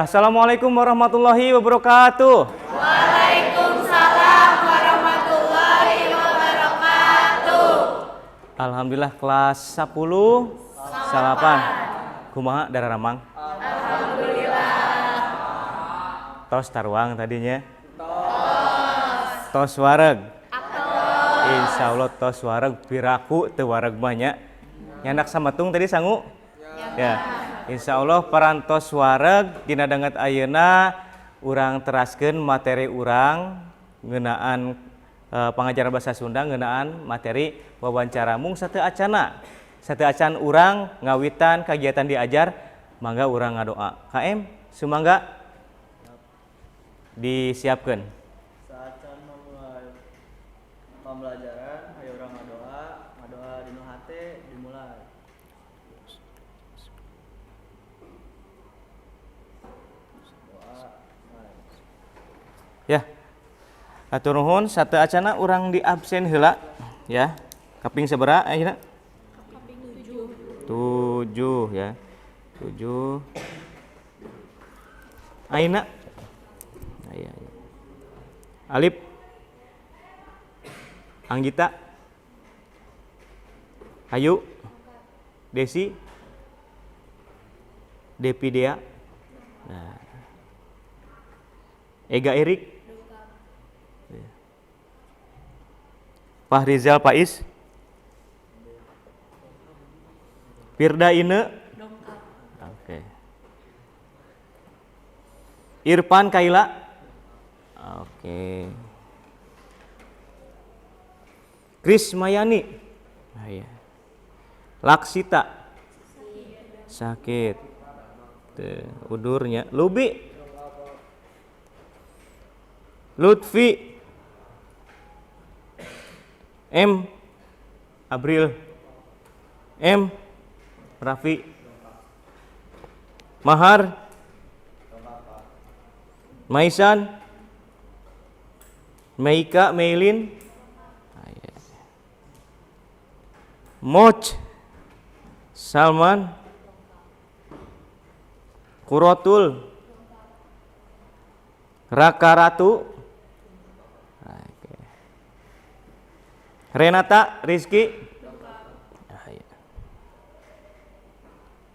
Ya, assalamualaikum warahmatullahi wabarakatuh. Waalaikumsalam warahmatullahi wabarakatuh. Alhamdulillah, kelas 10 salapan. Kumaha daramang? Alhamdulillah. Tos taruang tadinya. Tos. Tos wareg. Insya Allah tos wareg, piraku teu wareg banyak. Nyandak sametung tadi sangu? Ya. Insya Allah parantos wareg. Dina danget ayeuna urang teraskeun materi urang ngeunaan pangajaran bahasa Sunda, ngeunaan materi wawancara. Mung sateuacana, sateuacan urang ngawitan kagiatan diajar, mangga urang ngadoa. KM, sumangga disiapkeun. Saacan memulai pembelajaran, ayo urang ngadoa, ngadoa dinu hate, dimulai. Doa, mulai. Ya. Hatur nuhun, sateuacana urang di absen heula ya. Kaping sabaraha ayeuna? Kaping 7. 7 ya. 7. Aina. Aya, aya. Alip. Anggita. Ayu. Desi. Depi Dea. Nah. Ega Erik. Fahrizal Pais. Firda Ine. Oke. Irfan Kaila. Oke. Kris Mayani. Nah, iya. Laksita. Sakit. Tuh, udurnya. Lubi. Lutfi. M. April. M. Raffi. Mahar. Maisan. Meika, Meilin. Moch. Salman. Kurotul. Raka Ratu. Oke. Renata Rizky.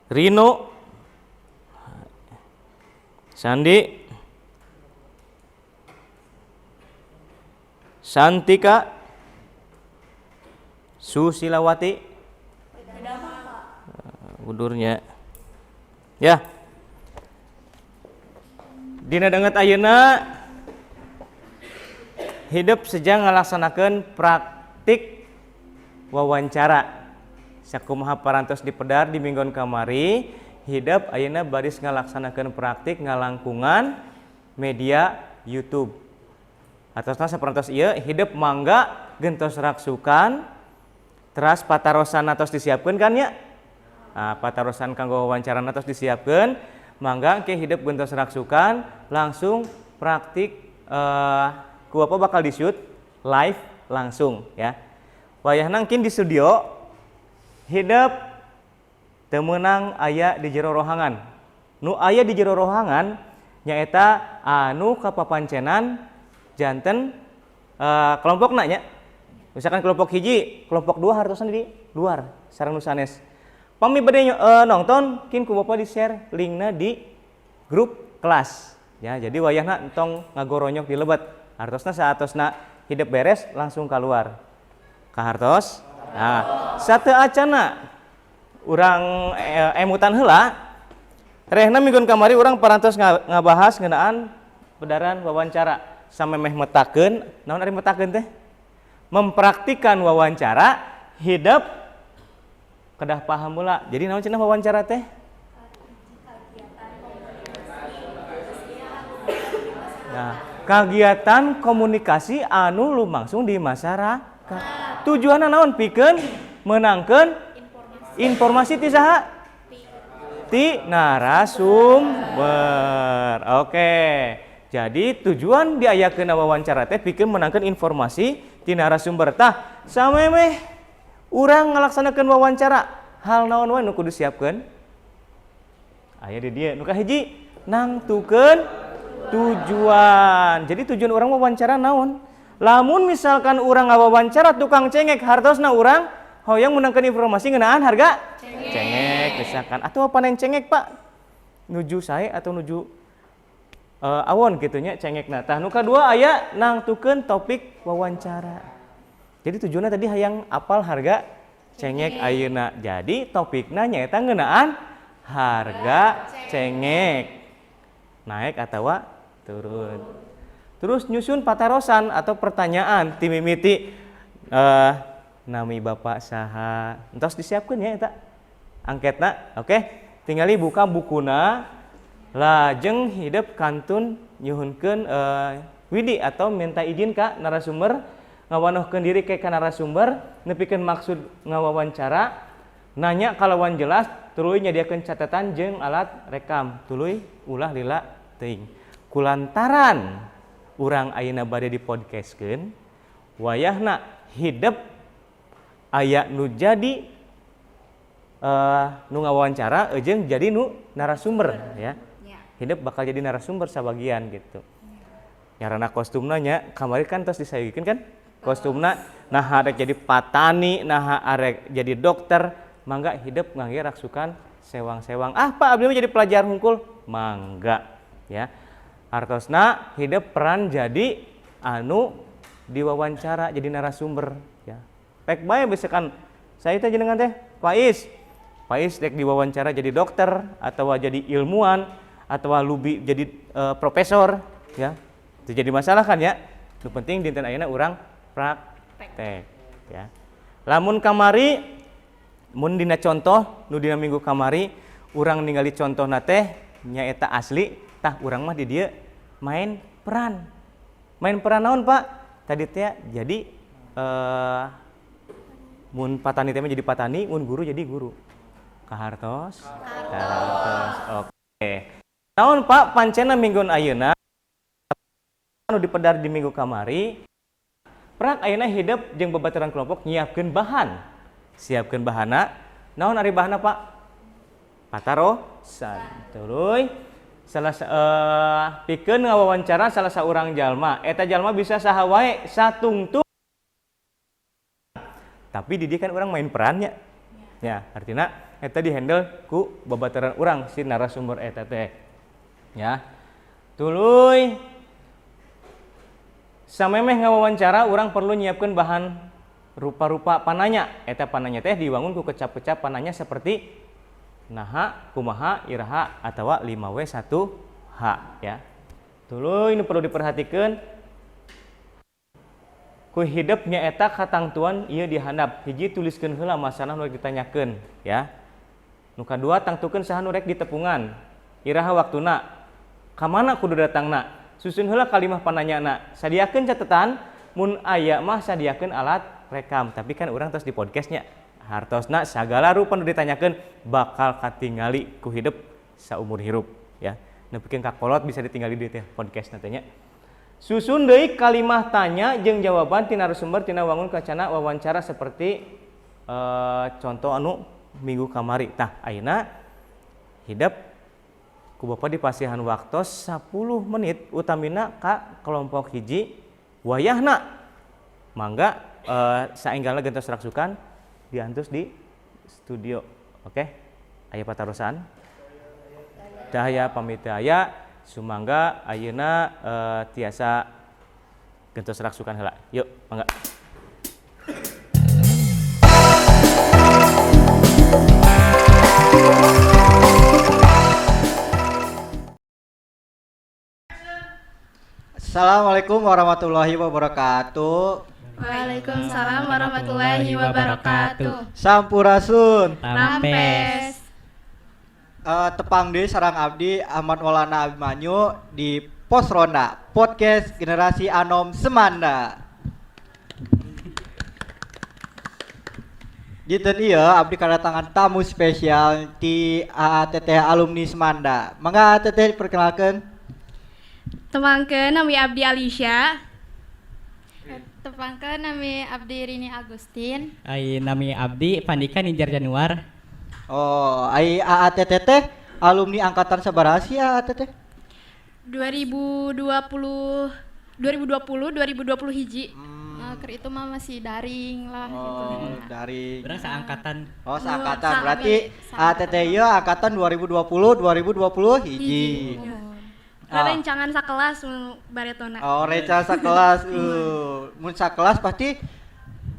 Rino. Sandi. Santika. Susilawati. Udurnya. Ya. Dina danget ayeuna hidup sejak ngalaksanakeun praktik wawancara. Sakumaha parantos dipedar di minggon kamari, hidup ayeuna baris ngalaksanakeun praktik ngalangkungan media YouTube. Atosna saparantos ieu hidup mangga gentos raksukan teras patarosan atos disiapkeun kan ya? Nah, patarosan kanggo wawancara atos disiapkeun, mangga ke hidup gentos raksukan langsung praktik ku apa bakal di-shoot live langsung ya. Wayahna engkin di studio hidup teu meunang aya di jero rohangan. Nu aya di jero rohangan nyaeta anu kapapancenan janten kelompokna nya. Misalkan kelompok hiji, kelompok dua hartosna di luar sareng nu sanes. Pami bade nonton kin ku bapak di-share linkna di grup kelas. Ya, jadi wayahna entong ngagoronyok di lebet. Hartosna saatosna hidup beres langsung keluar. Kahartos? Nah, sateuacana urang emutan heula. Rehna minggon kamari urang parantos ngabahas ngeunaan pedaran wawancara samemeh metakeun, naon ari metakeun teh? Mempraktikan wawancara hidup kedah paham heula. Jadi naon cenah wawancara teh? Nah, kegiatan komunikasi anu lumangsung di masyarakat. Tujuanna naon? Pikeun meunangkeun informasi ti saha? Ti narasumber. Oke. Jadi tujuan diayakeun wawancara teh pikeun meunangkeun informasi ti narasumber. Tah, samemeh urang ngalaksanakeun wawancara, hal naon wae nu kudu siapkeun? Aya di dieu. Nu kahiji Nangtukeun tujuan. Jadi tujuan urang wawancara naon? Lamun misalkan urang ngawawancara tukang cengek, hartosna urang hoyong meunangkeun informasi ngeunaan harga cengek misalkan. Atau panen cengek, Pak? Nuju sae atau nuju awon gitu nya cengekna. Tah nu kadua aya nangtukeun topik wawancara. Jadi tujuannya tadi hayang apal harga cengek ayeuna. Jadi topikna nyaeta ngeunaan harga cengek. Naik atau turun. Terus nyusun patarosan atau pertanyaan ti mimiti nami bapak saha. Entos disiapkeun ya eta angketna. Oke, tingali buka bukuna lajeng hidep kantun nyuhunkeun widi atau minta izin ka narasumber, ngawanohkeun diri ke ka narasumber, nepikeun maksud ngawawancara, nanya kalawan jelas, tuluy nyadiakeun catatan jeung alat rekam, tuluy ulah lila teuing. Kulantaran urang ayeuna bade di podcastkeun, wayahna hidep aya nu jadi nu ngawawancara jeung jadi nu narasumber ya. Hidep bakal jadi narasumber sabagian gitu. Nyarana kostumna nya kamari kan tos disayogikeun kan? Kostumna naha arek jadi patani, naha arek jadi dokter, mangga hidep ngangge raksukan sewang-sewang. Ah Pak, abdi mah jadi pelajar hungkul, mangga ya. Artosna hidep peran jadi anu diwawancara jadi narasumber ya. Pek bae misalkan saya teh jenengan teh Pais. Pais rek diwawancara jadi dokter atau jadi ilmuwan atau lubi jadi profesor ya. Itu jadi masalah kan ya. Nu penting dinten ayeuna urang praktek ya. Lamun kamari mun dina contoh nu dina minggu kamari urang ningali contohna teh nyaeta asli, tah urang mah di dieu main peran. Main peran naon, Pak? Tadi teh jadi mun patani teh mah jadi patani, mun guru jadi guru. Kahartos? Kahartos. Oke. Naon Pak pancena minggon ayeuna anu dipedar di minggu kamari, prak ayeuna hidep jeung babaturan kelompok nyiapkeun bahan. Siapkeun bahana. Naon ari bahana, Pak? Patarosan. Tuluy salah pikeun ngawawancara salah saurang jalma. Eta jalma bisa saha wae satungtung. Tapi di dieu kan urang main perannya. Ya, artinya eta dihandle ku babaturan urang si narasumber eta teh. Ya. Tuluy samemeh ngawawancara urang perlu nyiapkeun bahan rupa-rupa pananya. Eta pananya teh diwangun ku kecap-kecap pananya seperti naha, kumaha, iraha atawa 5W 1H ya. Tuluy ini perlu diperhatikan ku hidep nyaeta katangtuan ieu dihandap. Hiji tuliskeun heula masalah nu rek ditanyakeun ya. Nu kadua tangtukeun saha nu rek ditepungan. Iraha waktuna, ka mana kudu datangna. Susun heula kalimah pananyana. Sadiakeun catatan, mun aya mah sadiakeun alat rekam. Tapi kan urang tos di podcastnya. Hartosna sagala rupa nu ditanyakeun bakal katingali ku hidep saumur hirup ya. Nepikeun ka kolot bisa ditinggali di teh podcast nantinya. Susun deui kalimah tanya jeung jawaban tina narasumber tina wangun kacana wawancara seperti contoh anu minggu kamari. Tah ayeuna hidep ku Bapak dipasihan waktos 10 menit utamina ka kelompok hiji wayahna. Mangga saenggalna gentos raksukan diantos di studio. Oke? Aya patarosan? Dahaya pamit aya sumangga ayeuna tiasa gentos raksukan heula. Yuk, mangga. Assalamualaikum warahmatullahi wabarakatuh. Waalaikumsalam warahmatullahi wabarakatuh. Sampurasun. Rampes. Tepang deui sareng abdi Ahmad Maulana Abimanyu di Pos Ronda, podcast generasi anom Semanda. Dinten ieu abdi kedatangan tamu spesial ti AATT alumni Semanda. Mangga AATT diperkenalkeun. Tepangkeun nami abdi Alisha. Tepangkeun nami abdi Rini Agustin. Ai nami abdi Pandika Ninjar Januar. Oh, ai AATT teh Alumni angkatan sabaraha sih ya teteh? 2020 2020 2020 hiji. Hmm. Nah, keur itu mah masih daring lah gitu. Oh, daring. Urang seangkatan. Oh, seangkatan. Sama. Berarti Seangkatan. ATT ieu angkatan 2020 2020 hiji. Ah. Rerencangan sakelas mun baretona. Oh, reca sakelas. Mun sakelas pasti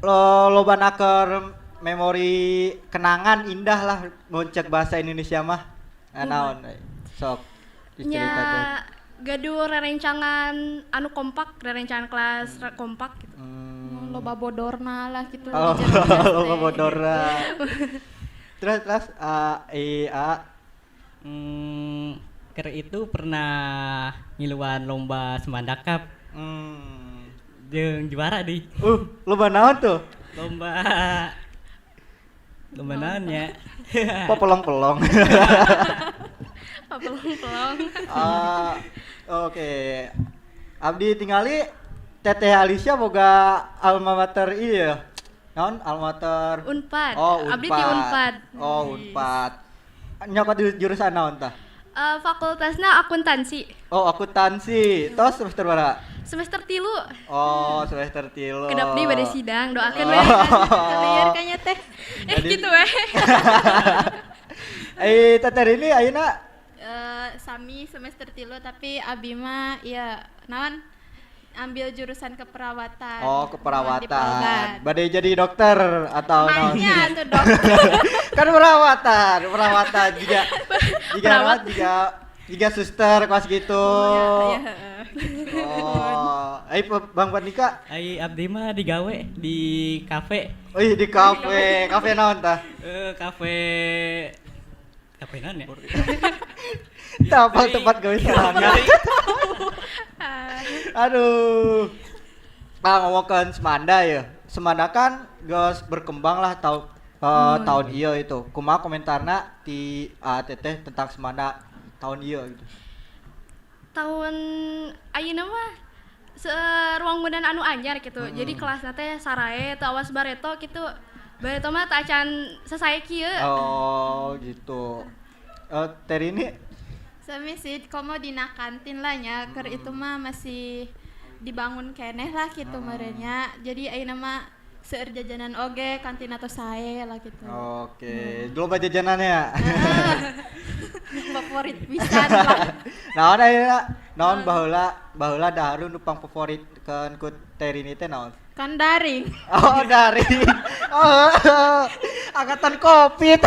loba naker memori kenangan indah lah mun cek bahasa Indonesia mah. Ah, naon sok diceritakeun. Nya gaduh rerencangan anu kompak, rerencangan kelas kompak gitu. Loba bodorna lah gitu. Oh, di jero kelas loba teh. bodorna. Terus terus A I A Keur itu pernah ngiluan lomba Semanda Cup jeung juara di Loba naon tuh? Lomba lomba naon nya? Kok pelong-pelong? Pelong-pelong. Ah, oke. Abdi tingali Teteh Alicia boga alma mater ieu. Naon alma mater? Unpad. Oh, Unpad. Abdi ti Unpad. Oh, Unpad. Nyokot di jurusan naon tah? Fakultasna akuntansi. Oh, akuntansi. Tos semester berapa? Semester 3. Oh, semester 3. Kedap deui bade sidang, doakeun Oh. we. Lieur kayaknya teh. Gitu we. Teteh ini ayeuna Sami semester 3 tapi abi mah ya naon ambil jurusan keperawatan. Oh, Di keperawatan. Polgan. Bade jadi dokter atau naon? Nanya tuh dokter. Kan perawatan, perawatan juga juga Perawat. naon, juga juga suster kelas gitu. Oh, ya, heeh. Oh, Bang Pandika, Ai abdi mah digawe di kafe. Wih, di kafe, kafe naon tah? Kafe kafe naon ya? Tah apa tempat gawe sorangan. Aduh. Ah, ngomongkeun Semanda ya. Semanda kan geus berkembang lah tahun ieu itu. Kumaha komentarna ti teteh tentang Semanda tahun ieu gitu. Tahun ayeuna mah ruang mudan anu anyar gitu. Jadi kelasna teh sarae teu awas bareto gitu. Bareto mah teu acan sasae kieu. Oh, gitu. Teh ini Sami sih komo dina kantin lah nya keur itu mah masih dibangun keneh lah gitu merenya. Jadi ayeuna mah seueur jajanan oge kantin atau sae lah gitu. Oke, dulu baca jajanannya. Favorit pisan lah. Naon ayeuna? Naon baheula baheula dahareun nu pangfavorit keun ku Teh Rini teh naon? Kan daring. Oh, dari. Oh, angkatan Covid.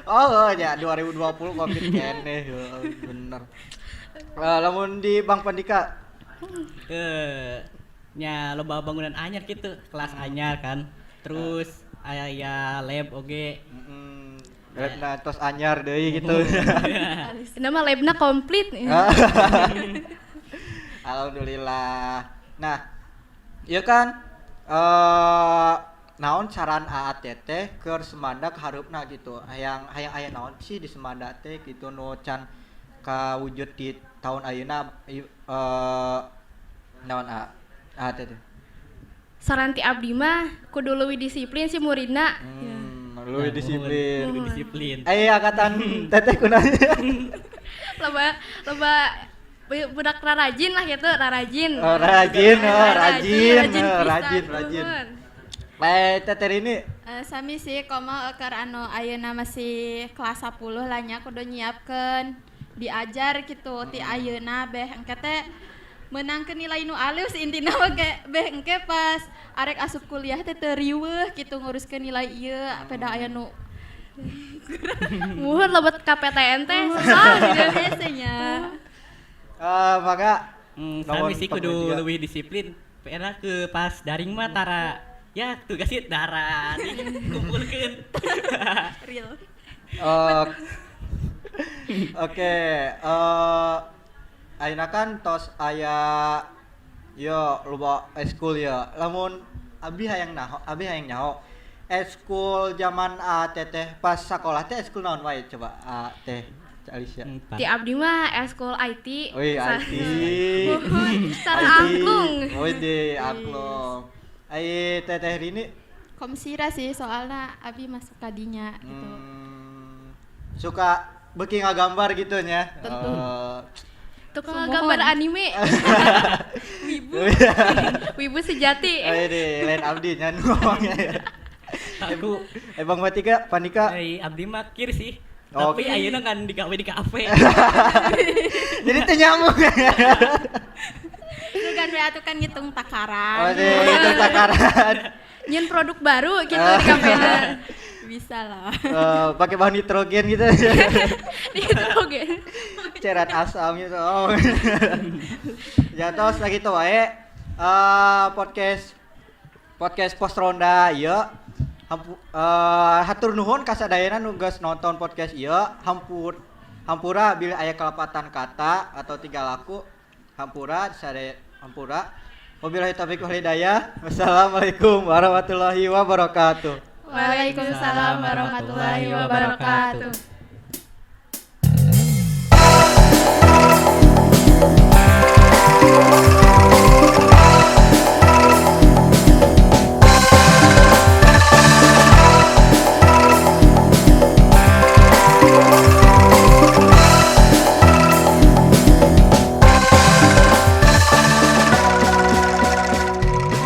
Oh, ya 2020 Covid keneh, ya, bener. Lamun di Bang Pandika Nya loba bangunan anyar gitu, kelas anyar kan. Terus aya lab oge. Labna tos anyar deui gitu. Nama labna komplit. Alhamdulillah. Nah, iya kan naon saran AATT keur Semanda kahareupna gitu. Hayang hayang aya naon sih di Semanda teh gitu nu can kawujud di tahun ayeuna naon AATT? Saran ti abdi mah kudu leuwih disiplin si muridna. Leuwih disiplin. Leuwih disiplin. Angkatan teteh kunaon? Loba loba budak rarajin lah gitu, rarajin. Oh, rajin, oh, rajin, Rajin oh, pisan, rajin, rajin. nuhun. Teteh ini Sami sih komo keur anu ayeuna masih kelas 10 lah nya kudu nyiapkeun diajar gitu ti ayeuna beh engke teh meunangkeun nilai nu alus intina mah ge beh engke pas arek asup kuliah teh teu riweuh gitu nguruskeun nilai ieu peda aya nu Muhun lebet KPTN teh susah gitu. Hese nya. Maka Sami sih kudu nomor tiga. leuwih disiplin. Pera ke pas daring mah tara ya tugasnya darah dikumpulkeun. Real. Oke, ayeuna kan tos aya yo loba eskul ya. Lamun abi hayang naho, abi hayang nyaho. Eskul zaman A teteh pas sekolah teh eskul naon wae coba A teh Alicia. Empat. Ti abdi mah eskul IT. Wih, IT. Muhun, secara IT. angklung. Wih, di angklung. Ai teteh Rini Komsira sih soalnya abi masuk kadinya gitu. Suka beuki ngagambar gitu nya. Tentu. Tukang Sumuhun. gambar anime. Wibu. Wibu sejati. Oh, ini lain abdi nya nu ngomongnya ya. Aku Bang Fatika, Panika. dari abdi mah kir sih. Oh. Tapi ayeuna kan digawe di kafe. Jadi teu nyambung. Itu kan we atuh kan ngitung takaran. Oh, itu takaran. Nyin produk baru gitu di kafe. Bisa lah. Pakai bahan nitrogen gitu. Nitrogen. Cerat asam gitu. Oh. Ya tos lagi tuh wae. Podcast podcast pos ronda ieu. Hatur nuhun kasadayana nu geus nonton podcast ieu. Hampura bila aya kelepatan kata atau tiga laku. Hampura sadaya hampura. Wabillahi taufiq wal hidayah. Wassalamualaikum warahmatullahi wabarakatuh. Waalaikumsalam warahmatullahi wabarakatuh.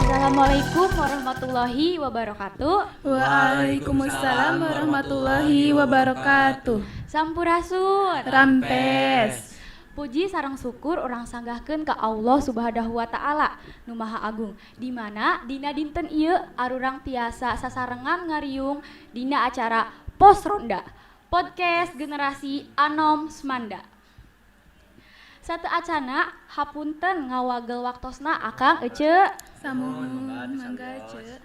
Assalamualaikum warahmatullahi wabarakatuh. Waalaikumsalam warahmatullahi wabarakatuh. Sampurasun. Rampes. Puji sareng syukur urang sanggahkeun ka Allah Subhanahu wa taala nu Maha Agung. Di mana dina dinten ieu arurang tiasa sasarengan ngariung dina acara Pos Ronda, podcast generasi Anom Smanda. Satu acana hapunten ngawagel waktosna Akang Ece. Samuhun mangga Ece.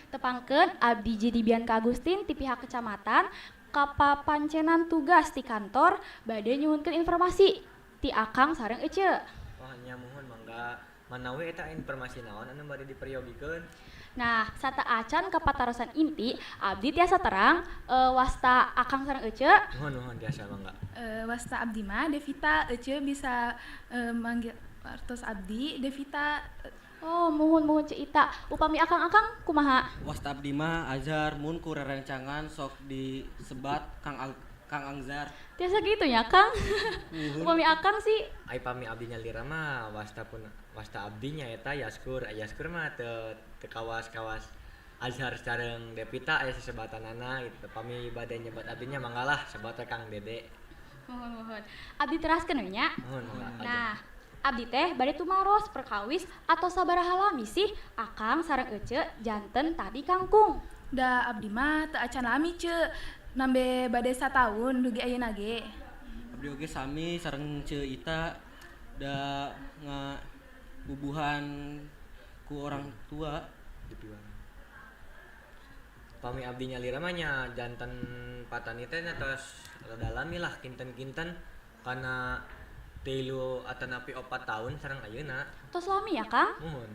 Tepangkeun abdi jadi Bianca Agustin ti pihak kecamatan kapapancenan tugas ti kantor bade nyuhunkeun informasi ti Akang sareng Ece. Wah, nya muhun mangga manawi eta informasi naon anu bade diperyogikeun. Nah, sata acan kapatarosan inti abdi tiasa terang wasta Akang sareng Ece. Nuhun nuhun tiasa mangga. Wasta abdi mah Devita Ece bisa manggil artos abdi Devita. Oh, muhun muhun Ceu Ita. Upami akang-akang kumaha? Wasta abdi mah Azhar mun ku rerencangan sok disebat Kang Kang Angzar. Tiasa gitu ya, Kang. Upami akang sih Ai pami abdi nyalira mah wasta pun wasta abdi nya eta Yaskur. Yaskur mah teu teu kawas-kawas Azhar sareng Devita aya sesebatanana gitu. Pami bade nyebat abdi nya mangga lah sebat Kang Dede. Muhun muhun. Abdi teraskeun we nya. Muhun mangga. Nah, abdi teh bade tumaros perkawis atau sabaraha lami sih Akang sareng Ece janten tadi kangkung. Da abdi mah teu acan lami ce. Nambe bade sataun dugi ayeuna ge. Abdi oge sami sareng Ceu Ita da ngabubuhan ku orang tua. Pami abdi nyalira mah nya janten patani teh nya tos rada lami lah kinten-kinten kana 3 atanapi 4 tahun sareng ayeuna. Tos lami ya, Kang? Muhun.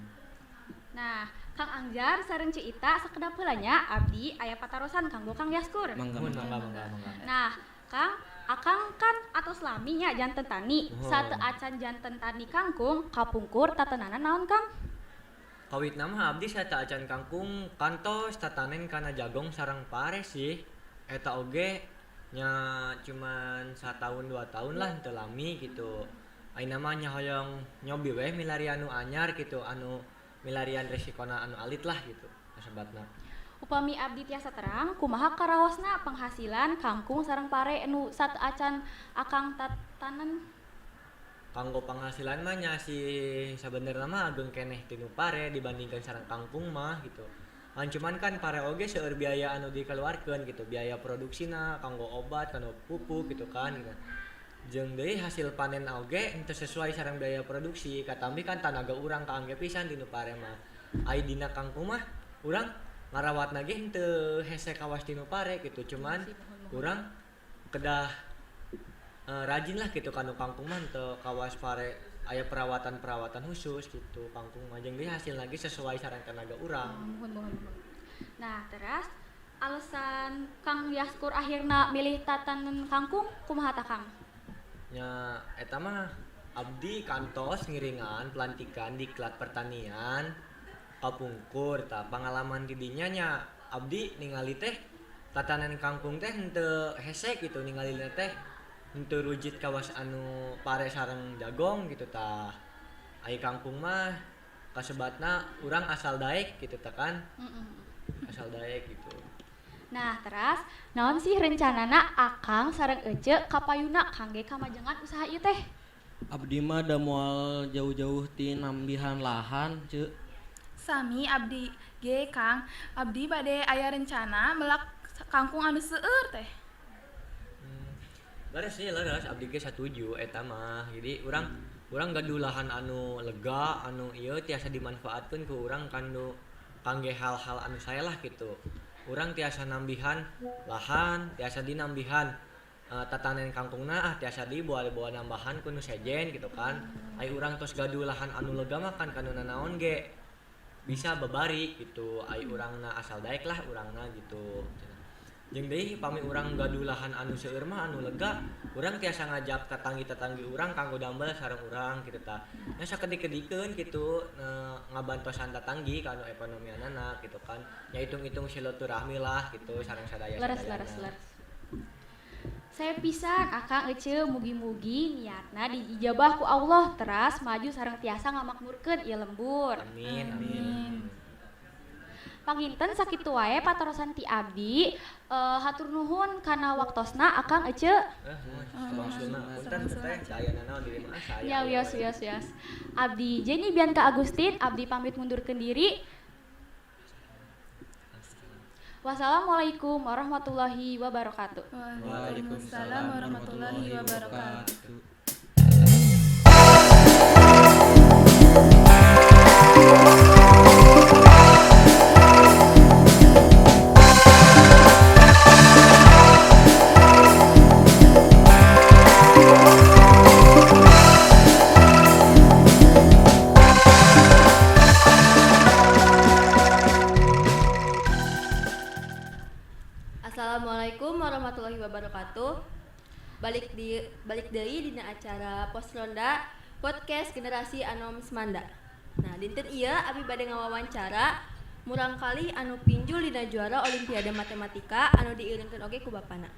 Nah, Kang Angjar sareng Ceu Ita sakedap heula nya abdi aya patarosan kanggo Kang Yaskur. Mangga Muhun mangga. mangga mangga mangga. Nah, Kang, Akang kan atos lami nya janten tani. Muhun. Sateu acan janten tani kangkung kapungkur tatenanan naon, Kang? Kawitna mah abdi sateu acan kangkung kantos tatanen kana jagong sareng pare sih. Eta oge nya cuman satahun 2 tahun lah teu lami gitu. Ayeuna mah nya hoyong nyobi weh milarian nu anyar gitu anu milarian resikona anu alit lah gitu kasebatna. Upami abdi tiasa terang kumaha karaosna penghasilan kangkung sareng pare nu sateu acan Akang tatanen? Kanggo penghasilan mah nya sih sabenerna mah ageng keneh tinu pare dibandingkan sareng kangkung mah gitu. An cuman kan pare oge seueur biaya anu dikeluarkeun gitu, biaya produksina, kanggo obat, kanggo pupuk gitu kan gitu. Jeung deui hasil panen oge henteu sesuai sareng biaya produksi, katambi kan tanaga urang kaangge pisan tinu pare mah. Ai dina kangkung mah urang ngarawatna ge henteu hese kawas tinu pare gitu, cuman urang kedah rajin lah gitu kanu kangkung mah henteu kawas pare aya perawatan-perawatan khusus gitu kangkung mah jeung deui hasil lagi sesuai sareng tenaga urang. Muhun muhun muhun. Nah, teras alasan Kang Yaskur akhirna milih tatanen kangkung kumaha tah Kang? Nya eta mah abdi kantos ngiringan pelantikan diklat pertanian kapungkur tah pangalaman di dinya nya abdi ningali teh Tatanen kangkung teh henteu hese gitu ningalina teh henteu rujit kawas anu pare sareng jagong gitu tah. Ai kangkung mah kasebatna urang asal daek gitu tah kan. Asal daek gitu. Nah, teras naon sih rencanana Akang sareng Ece kapayuna kangge kamajengan usaha ieu teh? Abdi mah da moal jauh-jauh ti nambihan lahan, Ceu. Sami abdi ge Kang, abdi bade aya rencana melak kangkung anu seueur teh. Leres sih, leres abdi ge satuju eta mah. Jadi urang gaduh lahan anu lega, anu ieu tiasa dimanfaatkeun ku urang kanu kangge hal-hal anu sae lah gitu. Urang tiasa nambihan lahan, tiasa dinambihan tatanen kangkungna, ah tiasa di bawa nambahan ku nu sejen gitu kan. Ai urang tos gaduh lahan anu lega mah kan kanu nanaon ge bisa babari gitu. Ai urangna asal daek lah urangna gitu. Jeung deui pami urang gaduh lahan anu seueur mah anu lega, urang tiasa ngajak tetanggi-tetanggi urang kanggo damel sareng urang gitu tah. Nya sakedik-kedikeun gitu ngabantosan tetanggi kanu ekonomianana gitu kan. Nya hitung-hitung silaturahmi lah gitu sareng sadaya. Leres leres leres. Saya pisan Akang Ece mugi-mugi niatna diijabah ku Allah teras maju sareng tiasa ngamakmurkeun ieu lembur. Amin amin. Panginten sakitu wae patarosan ti abdi, hatur nuhun kana waktosna Akang Ece. Punten teh aya nanaon di mah saya. Ya wios wios wios. Abdi Jenny Bianca Agustin, abdi pamit mundurkeun diri. Wassalamualaikum warahmatullahi wabarakatuh. Waalaikumsalam warahmatullahi wabarakatuh. Assalamualaikum warahmatullahi wabarakatuh. Balik deui dina acara Pos Ronda Podcast Generasi Anom Semanda. Nah, dinten ieu abi bade ngawawancara murangkalih anu pinjul dina juara Olimpiade Matematika anu diiringkeun oge ku bapana.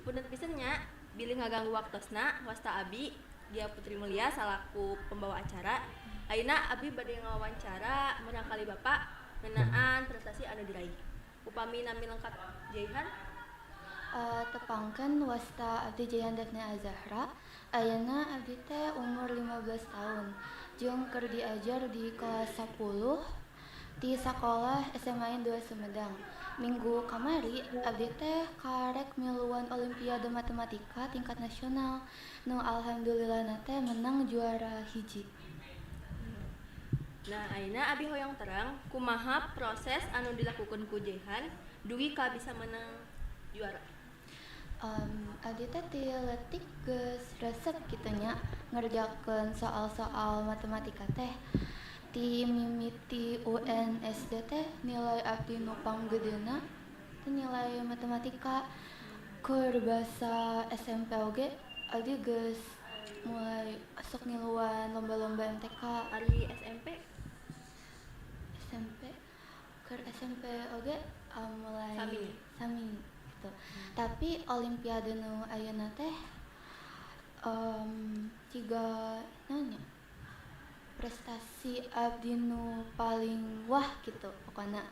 Punten pisan nya bilih ngaganggu waktosna, wasta abi Gia Putri Mulia salaku pembawa acara. Ayeuna abi bade ngawawancara murangkalih bapak ngeunaan prestasi anu diraih. Upami nami lengkap Jaihan? Tepangkeun wasta abdi Jaihan Daphne Azahra. Ayeuna abdi teh umur 15 tahun jeung keur diajar di kelas 10 di sakolah SMA 2 Sumedang. Minggu kamari abdi teh karek miluan Olimpiade Matematika tingkat nasional nu alhamdulillah teh menang juara 1. Nah, ayeuna abi hoyong terang kumaha proses anu dilakukeun ku Jaihan dugi ka bisa menang juara. Abdi teh ti leutik geus resep kitu nya ngerjakeun soal-soal matematika teh. Ti mimiti UN SD teh nilai abdi nu panggedena teh nilai matematika. Keur basa SMP oge abdi geus mulai sok ngiluan lomba-lomba MTK. Ari SMP? SMP keur SMP oge mulai sami gitu. Tapi olimpiade nu ayeuna teh ciga naon nya prestasi abdi nu paling wah gitu pokona.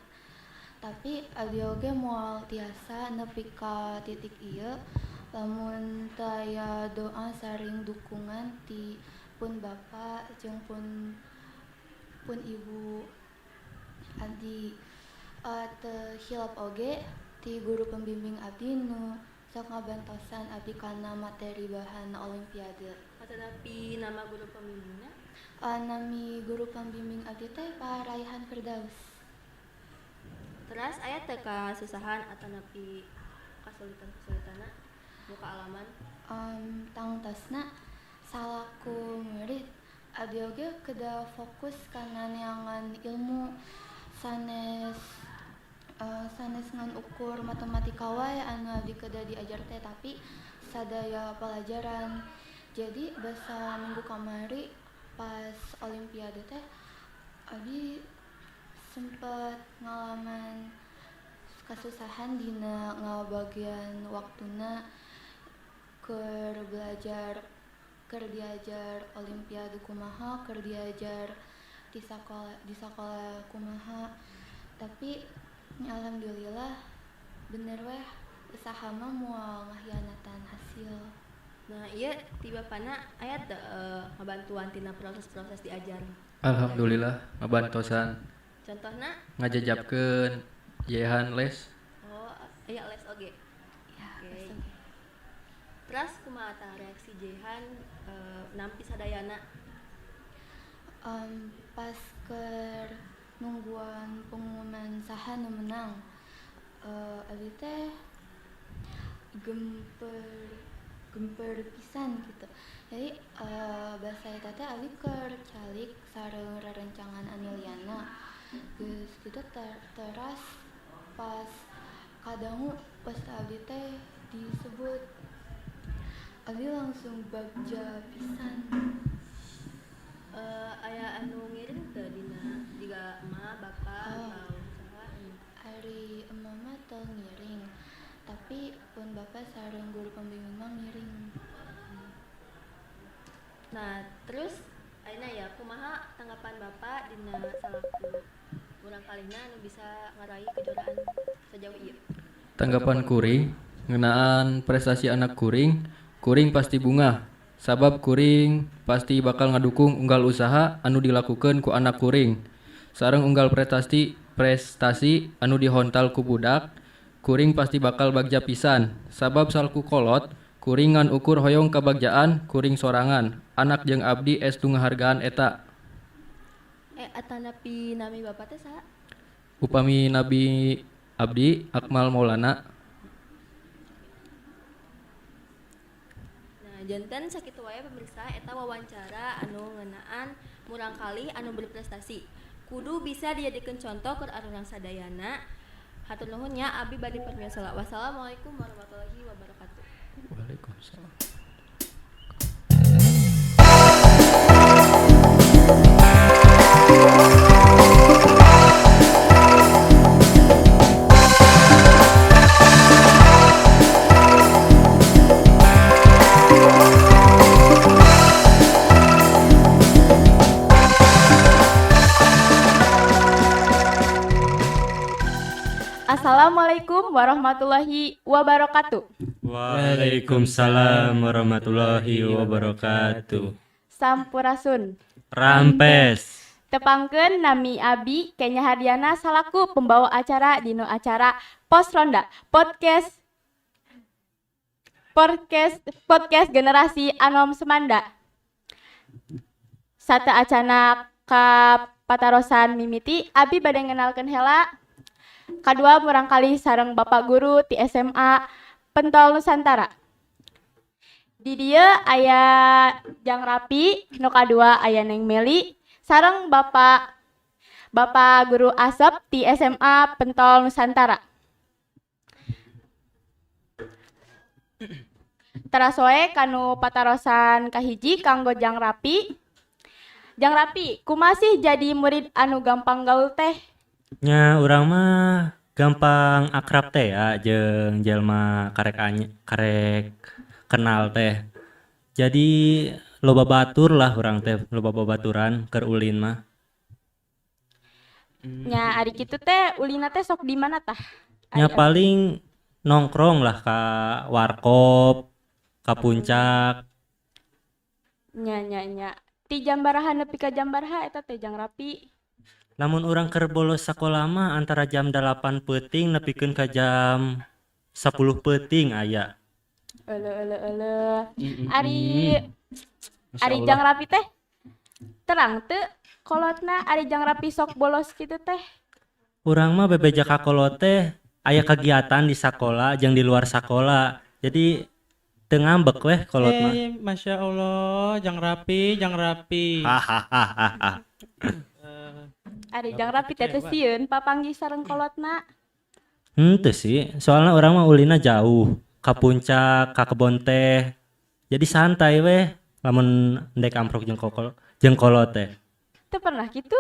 Tapi abdi oge moal tiasa nepi ka titik ieu lamun teu aya doa saring dukungan ti pun bapa jeung pun ibu abdi. Teu hilap oge ti guru pembimbing abdi nu sok ngabantosan abdi kana materi bahan olimpiade. Atanapi nama guru pembimbingna? Nami guru pembimbing abdi teh Pak Raihan Firdaus. Teras aya teu kasusahan atanapi kasulitan-kasulitanna muka alaman? Tangtosna salaku murid abdi oge kedah fokus kana neangan ilmu sanes ngan ukur matematika wae anu abdi kedah diajar teh, tapi sadaya pelajaran. Jadi basa minggu kamari pas olimpiade teh abdi sempet ngalaman Kasusahan dina ngabagian waktuna keur belajar, keur diajar olimpiade kumaha, keur diajar di sakola kumaha. Tapi alhamdulillah, bener weh, usaha mah moal ngahianatan hasil. Nah, iya, ti bapana aya teu ngabantuan tina proses-proses diajar? Alhamdulillah, ngabantosan. Contohna? Ngajajabkeun Jehan les. Oh, aya les oge. Ya. Oke. Les oge. Terus kumaha tah reaksi Jehan nampi sadayana? Pas keur nungguan pengumuman saha nu menang, abi teh gemper gemper pisan gitu. Jadi bahasa eta teh abi keur calik sareng rerencangan anu liana geus gitu, teras pas kadangu pas abi teh disebut, abi langsung bagja pisan. Aya anu ngiring teu dina jiga emak, bapak, Oh. atau saha? Ari emak mah teu ngiring, tapi pun bapak sareng guru pembimbing mah ngiring. Nah, terus ayeuna ya kumaha tanggapan bapak dina salaku murangkalihna anu bisa ngaraih kejuaraan sejauh ieu? Tanggapan kuring ngeunaan prestasi anak kuring, kuring pasti bungah, sabab kuring pasti bakal ngadukung unggal usaha anu dilakukeun ku anak kuring sareng unggal prestasi prestasi anu dihontal ku budak. Kuring pasti bakal bagja pisan, sabab salaku kolot kuring ngan ukur hoyong kabagjaan kuring sorangan. Anak jeung abdi estu ngahargaan eta. Eh, atanapi nami bapak teh saha? Upami nami abdi Akmal Maulana. Nah, janten sakitu wae, pemirsa, eta wawancara anu ngeunaan murangkalih anu berprestasi. Kudu bisa dijadikeun contoh keur arurang sadayana. Hatur nuhun nya, abdi bade pamit. Wassalamualaikum warahmatullahi wabarakatuh. Waalaikumsalam. Assalamualaikum warahmatullahi wabarakatuh. Waalaikumsalam warahmatullahi wabarakatuh. Sampurasun. Rampes. Tepangkeun, nami Abi Kenya Hardiana salaku pembawa acara dina acara Pos Ronda Podcast Podcast Podcast Generasi Anom Semanda. Sateuacana ka patarosan mimiti, abi bade ngenalkeun heula kadua murangkalih sareng Bapak Guru ti SMA Pentol Nusantara. Di dieu aya Jang Rapi, nu kadua aya Neng Meli, sareng Bapak Bapak Guru Asep ti SMA Pentol Nusantara. Teras wae kanu patarosan kahiji kanggo Jang Rapi. Jang Rapi, kumaha sih jadi murid anu gampang gaul teh? Nya, urang mah gampang akrab teh ya jeung jelma karek karek kenal teh. Jadi loba batur lah urang teh, loba babaturan keur ulin mah. Nya, ari kitu teh ulina teh sok di mana tah? Nya, Ari paling nongkrong lah ka warkop, ka puncak. Nya nya nya. Ti jam baraha nepi ka jam baraha eta teh, Jang Rapi? Lamun urang keur bolos sakola mah antara jam 8 peuting nepikeun ka jam 10 peuting aya. Euleuh euleuh euleuh. Ari Masya ari Allah. Jang Rapi teh terang teu kolotna ari Jang Rapi sok bolos kitu teh? Urang mah bebeja ka kolot teh aya kegiatan di sakola jeung di luar sakola. Jadi teu ngambek weh kolot mah. Eh, Masya Allah, Jang Rapi, Jang Rapi. Hahaha. Ari Jang Rapi teh teu sieun papanggih sareng kolotna? Henteu sih, soalnya urang mah ulina jauh, ka puncak, ka kebon teh. Jadi santai weh lamun ndek amprok jeung kokol jeung kolot teh. Teu pernah kitu?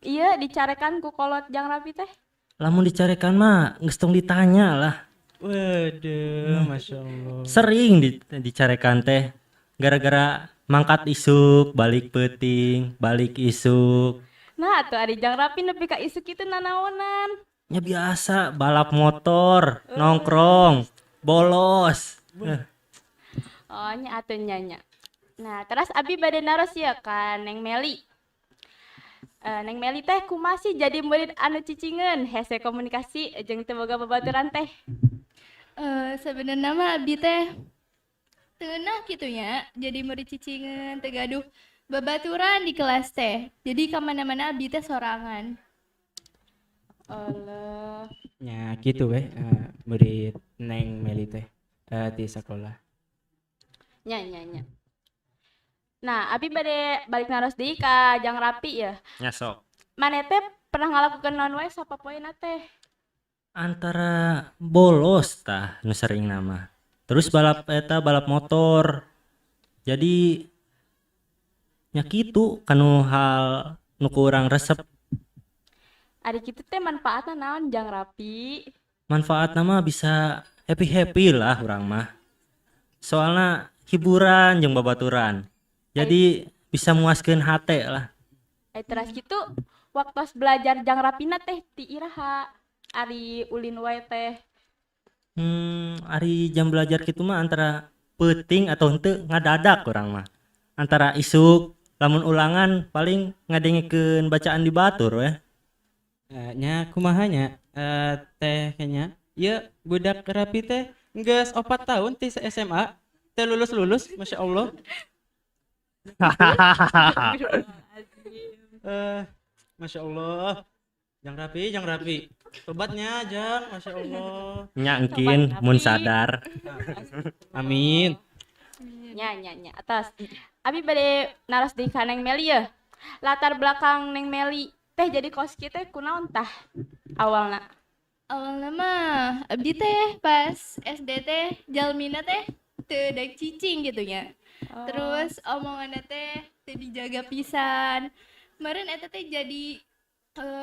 Iya, dicarekan ku kolot Jang Rapi teh? Lamun dicarekan mah geus tong ditanya lah. Waduh, Masya Allah. Sering dicarekan teh gara-gara mangkat isuk, balik peuting, balik isuk. Nah, atuh ari Jang Rapi nepi ka isuk kitu nanaonan? Nya biasa balap motor, nongkrong, bolos. Oh, nya atuh nya nya. Nah, terus abi bade naros ya ka Neng Meli. Neng Meli teh kumaha sih jadi murid anu cicingeun, hese komunikasi jeung teu boga babaturan teh? Sebenarnya mah abdi teh teu ngeunah kitu nya, jadi murid cicingeun, teu gaduh babaturan di kelas teh. Jadi ka mana-mana abdi teh sorangan. Allah. Nya kitu weh murid Neng Meli teh di sekolah. Nya nya nya. Nah, abi bade balik naros deui ka Jang Rapi ya. Nya sok. Maneh teh pernah ngalakukeun naon wae sapopoena teh? Antara bolos tah nu sering nama. Terus balap eta balap motor. Jadi nya kitu kanu hal nu ku urang resep. Ari kitu teh manfaatna naon Jang Rapi? Manfaatna mah bisa happy-happy lah urang mah. Soalna hiburan jeung babaturan. Jadi bisa muaskeun hate lah. Teras kitu waktos belajar Jang Rapina teh ti iraha? Ari ulin wae teh. Ari jam belajar kitu mah antara peuting atau henteu ngadadak urang mah. Antara isuk lamun ulangan paling ngadengekeun bacaan di batur weh. Nya kumaha nya teh kayaknya ieu budak Rapi teh geus 4 tahun ti SMA teh lulus-lulus, Masya Allah. Masya Allah. Jang Rapi, Jang Rapi. Tobatnya Jang, Masya Allah. Nya engkin mun sadar. Amin. Nya nya nya atas. Abi bade naros deui ka Neng Meli yeuh. Latar belakang Neng Meli teh jadi kos kieu teh kunaon tah awalna? Awalna mah abdi teh pas SD teh jalmina teh teu daek cicing gitu nya. Oh. Terus omonganna teh teu dijaga pisan. Meureun eta teh jadi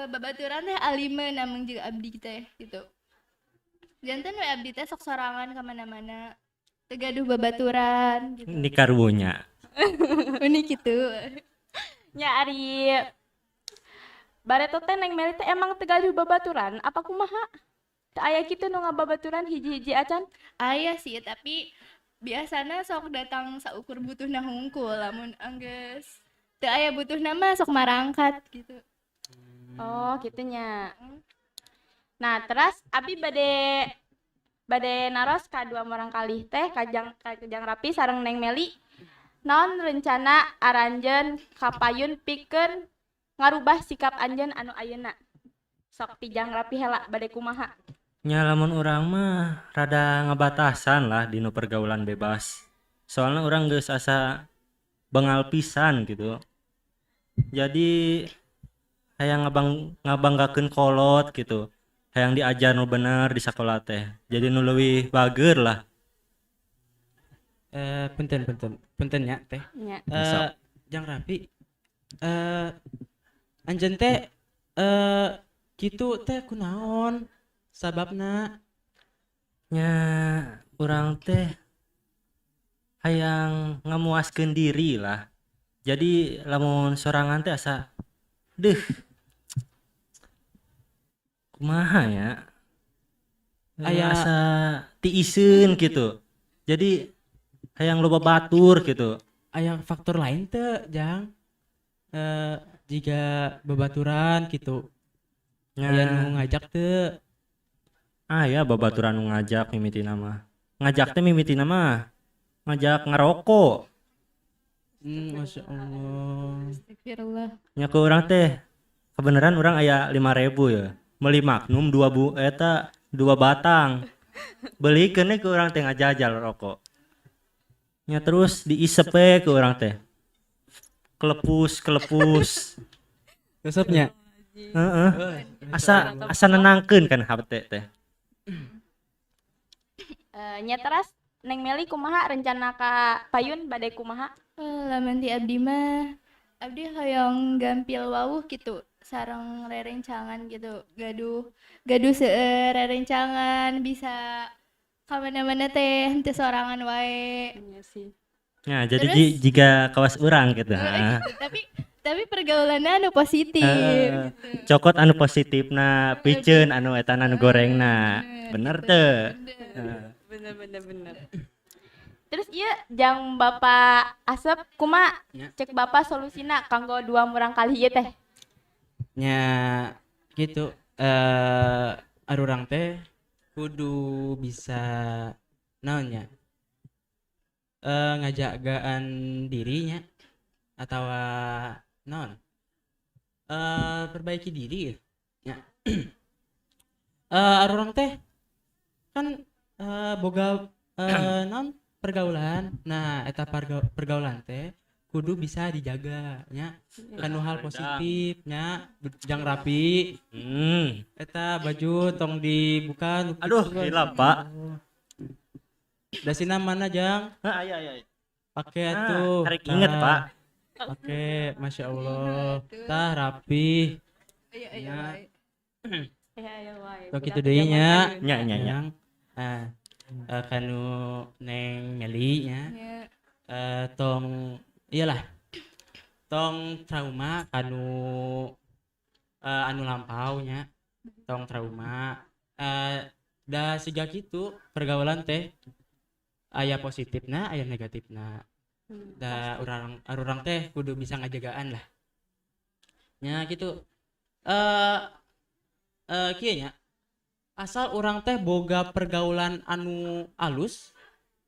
babaturan teh alimeun ameng jeung abdi teh gitu. Janten we abdi teh sok sorangan ka mana-mana. Teu gaduh babaturan gitu. Ini karunya. Unik gitu. Nya ari bareto teh Neng Meli teh emang teu gaduh babaturan apa kumaha? Teu aya kitu nu ngababaturan hiji-hiji acan? Aya sih, tapi biasana sok datang saukur butuhna hungkul, lamun anggeus teu aya butuhna mah sok marangkat gitu. Oh, kitu nya. Nah, terus abi bade bade naros ka dua orang kalih teh ka Jang Rapi sareng Neng Meli. Naon rencana aranjeun kapayun pikeun ngarubah sikap anjeun anu ayeuna? Sok ti Jang Rapi heula bade kumaha? Nya lamun urang mah rada ngabatasan lah dinu pergaulan bebas. Soalna urang geus asa bengal pisan gitu. Jadi hayang ngabanggakeun kolot gitu. Hayang diajar nu bener di sakola teh. Jadi nu leuwih bager lah. Punten punten punten nya teh. Nya. Sok. Jang Rapi, anjeun teh kitu teh kunaon sababna? Nya urang teh hayang ngamuaskeun diri lah. Jadi lamun sorangan teh asa deuh kumaha ya? Aya Asa tiiseun gitu. Jadi hayang loba batur gitu. Aya faktor lain teu, Jang? Jiga babaturan gitu. Nya. Aya nu ngajak teu? Aya babaturan nu ngajak mimitina mah. Ngajak teh mimitina mah ngajak ngarokok. Masya Allah. Astagfirullah. Nya ku urang teh kebenaran urang aya 5.000 ya. Meuli Magnum dua bu eta dua batang. Belikeun we ku urang teh ngajajal rokok. Nya terus diisep we ku urang teh. Kelepus kelepus. Resepnya? Heeh. Asa asa nenangkeun kan hate teh. Nya teras Neng Meli kumaha rencana ka payun bade kumaha? Lamun ti abdi mah abdi hoyong gampil wawuh gitu. Sareng rerencangan gitu, gaduh gaduh seueur rerencangan, bisa ka mana-mana teh henteu sorangan wae. Iya sih. Nah, jadi Terus jika kawas urang gitu. Ha. Tapi pergaulannya anu positif. Heeh. Cokot anu positifna, piceun anu eta anu gorengna. Bener teu? Heeh. Bener bener bener. Terus iya jang Bapak Asep kuma Ya. cek Bapak solusina kanggo dua murangkalih ieu teh. Nya gitu, arurang teh kudu bisa naonnya, ngajagaan dirinya atau naon, perbaiki diri ya. Arurang teh kan boga naon, pergaulan. Nah, eta pergaulan teh kudu bisa dijaga nya kanu hal positif nya, jang rapi. Eta baju tong dibuka nu Aduh, kitu. hilap, Pak. Dasina mana, Jang? Hah, aya aya. Pakai Ah, atuh. tarik inget, Tah. Pak. Pakai, Masya Allah. Tah rapi. Iya iya Nya. wae. Iya iya wae. Tok kitu deui nya. Nya nya nya. Jang. Nah, kanu Neng Meli nya. Nya. Tong iyalah. Tong trauma kanu anu lampau nya. Tong trauma. Da siga kitu pergaulan teh aya positifna, aya negatifna. Da urang arurang teh kudu bisa ngajagaan lah. Nya gitu. Eh kieu nya. Asal urang teh boga pergaulan anu alus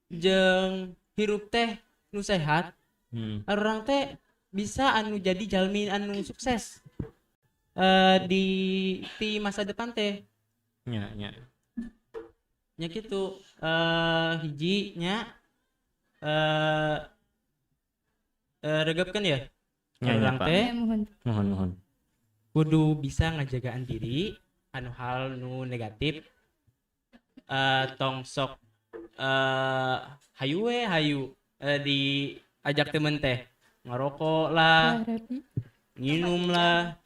jeung hirup teh nu sehat, urang teh bisa anu jadi jalmi anu sukses di di masa depan teh. Nya nya. Nya gitu, hiji nya, regepkeun ya. Nya nya, Urang Pak. teh Ya, mohon. Mohon mohon. Kudu bisa ngajagaan diri anu hal nu negatif, tong sok hayu we hayu, diajak temen teh ngerokok lah, Rapi. nginum lah.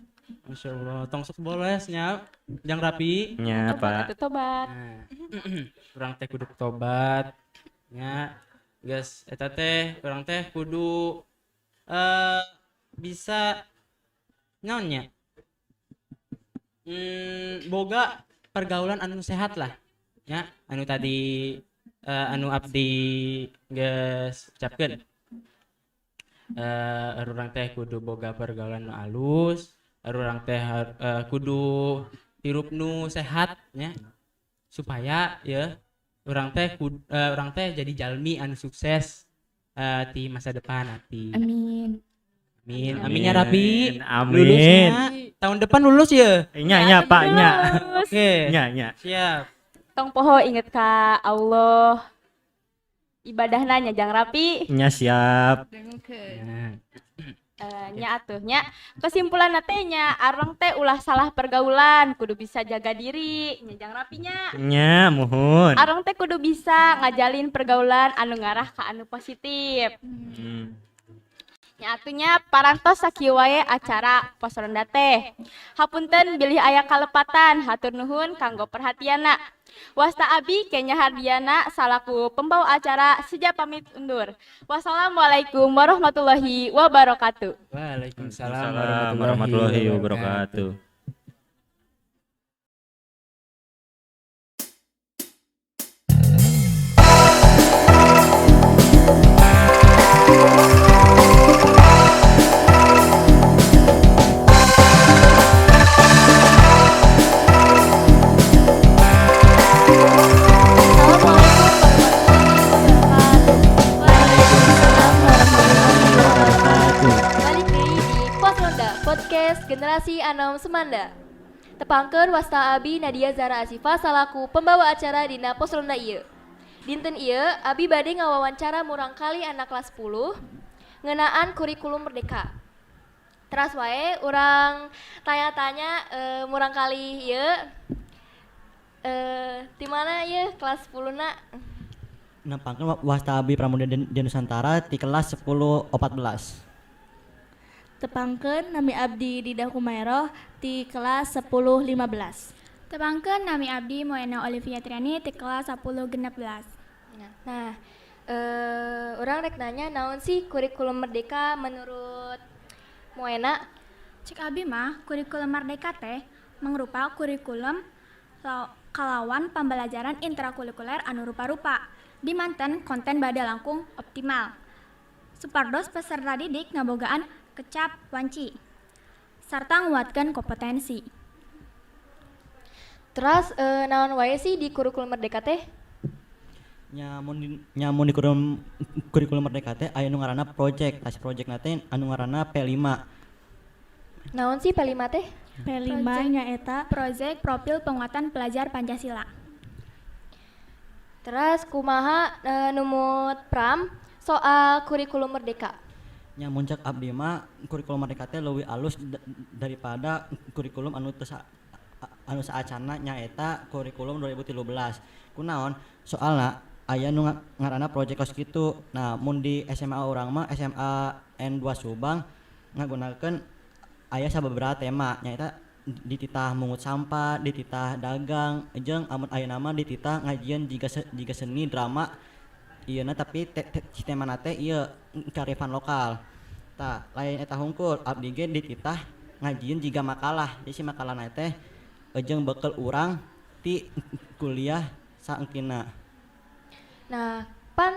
Masya Allah, tong sok boles nya, jang rapi. Nya, Pak. Atuh tobat. Nah, urang teh kudu tobat nya, geus eta teh urang teh kudu bisa naonnya, boga pergaulan anu sehat lah ya, anu tadi anu abdi geus ucapkeun, urang teh kudu boga pergaulan nu alus, urang teh kudu hirup nu sehat nya, supaya ya urang teh urang teh jadi jalmi anu sukses di masa depan nanti. Amin. Amin. Aminnya rapi. Amin. Lulusnya tahun depan lulus ya? Nya nya, Pak, nya. Oke. Nya nya. Siap. Tong poho inget ka Allah. Ibadahna nya jang rapi. Nya siap. Nah. Nya atuh nya, kesimpulan teh nya arang teh ulah salah pergaulan, kudu bisa jaga diri nya jang rapinya. Nya muhun. Arang teh kudu bisa ngajalin pergaulan anu ngarah ka anu positif. Nya atuh nya parantos sakieu wae acara pos ronda teh. Hapunten bilih aya kalepatan, hatur nuhun kanggo perhatianna. Wasta abi Kenya Hardiana salaku pembawa acara seja pamit undur. Wassalamualaikum warahmatullahi wabarakatuh. Waalaikumsalam warahmatullahi wabarakatuh. Balik deui di Pos Ronda Podcast Generasi Anom Semanda. Tepangkeun wasta abi Nadia Zara Asifa salaku pembawa acara dina Pos Ronda ieu. Dinten ieu abi bade ngawawancara murangkalih anak kelas 10 ngeunaan kurikulum merdeka. Teras wae urang tanya-tanya murangkalih ieu, ti mana ieu kelas 10 na? Nepangkeun wasta abi Pramuda di Nusantara di kelas 10 14. Tepangkeun, nami abdi Didah Humairah ti kelas 10.15. Tepangkeun, nami abdi Moena Olivia Triani ti kelas 10.16. Nah, urang rek nanya, naon sih kurikulum merdeka menurut Moena? Cek abi mah kurikulum merdeka teh mangrupa kurikulum kalawan pembelajaran intrakurikuler anu rupa-rupa dimanten konten bade langkung optimal supados peserta didik ngabogaan kecap wanci sarta nguatkeun kompetensi. Terus naon wae sih di kurikulum merdeka teh? Nya mun di kurikulum merdeka teh aya nu ngaranna project, tas project teh anu ngaranna P5. Naon sih P5 teh? P5 nyaeta Proyek Profil Penguatan Pelajar Pancasila. Terus kumaha numut Pram soal kurikulum merdeka? Nya mun cek abdi mah kurikulum merdeka teh leuwih alus daripada kurikulum anu teu anu saacana, nyaeta kurikulum 2013. Kunaon? Soalna aya nu ngaranna project kos kitu. Nah, mun di SMA urang mah, SMA N2 Subang, ngagunakeun aya sababaraha tema, nyaeta dititah mungut sampah, dititah dagang, jeung amun ayeuna mah dititah ngajieun jiga seni drama ieu, tapi te, si temana teh ieu kearifan lokal. Tah, lain eta hungkul, abdi ge dititah ngajieun jiga makalah. Jadi si makalahna teh jeung bekel urang ti kuliah saengkina. Nah, pan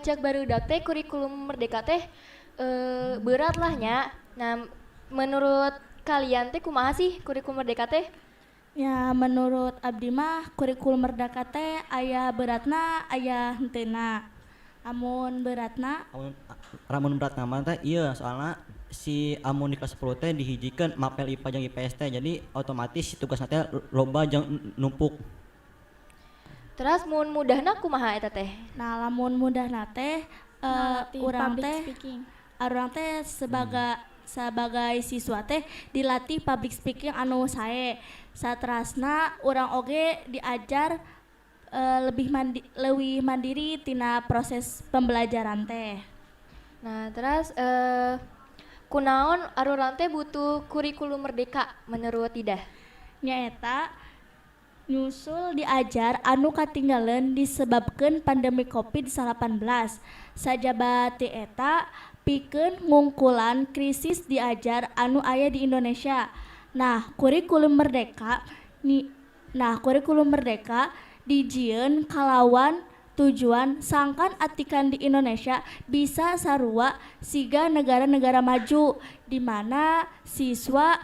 cek barudak teh kurikulum merdeka teh berat lah nya. Nah, menurut kalian teh kumaha sih kurikulum merdeka teh? Ya, menurut abdi mah kurikulum merdeka teh aya beratna, aya henteuna. Amun beratna, Amun beratna mah teh ieu, soalna si amun di kelas 10 teh dihijikeun mapel IPA jeung IPS teh, jadi otomatis si tugasna teh loba jeung numpuk. Terus mun mudahna kumaha eta teh? Nah, lamun mudahna teh Ngalatih urang public teh speaking. Urang teh sebagai sebagai siswa teh dilatih public speaking anu sae. Saterasna urang oge diajar lebih mandiri tina proses pembelajaran teh. Nah, terus kunaon arurang teh butuh kurikulum merdeka menurut Didah? Nyaeta nyusul diajar anu katinggalan disebabkan pandemi Covid-19. Sajaba ti eta, pikeun ngungkulan krisis diajar anu aya di Indonesia. Nah, kurikulum merdeka dijieun kalawan tujuan sangkan atikan di Indonesia bisa sarua siga negara-negara maju, di mana siswa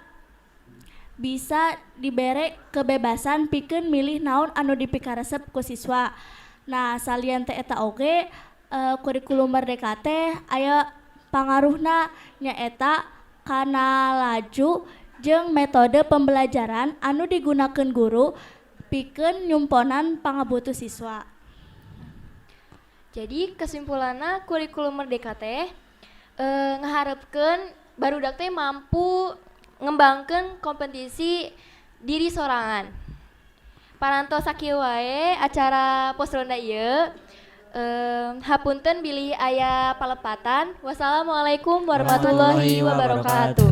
bisa dibere kebebasan pikeun milih naon anu dipikaresep ku siswa. Nah, salian teh eta oge kurikulum merdeka teh aya pangaruhna, nyaeta kana laju jeung metode pembelajaran anu digunakeun guru pikeun nyumponan pangabutuh siswa. Jadi kesimpulannya kurikulum merdeka teh ngaharepkeun barudak teh mampu ngembangkeun kompetisi diri sorangan. Parantos sakieu wae acara pos ronda ieu. Hapunten bilih aya palepatan. Wassalamualaikum warahmatullahi wabarakatuh.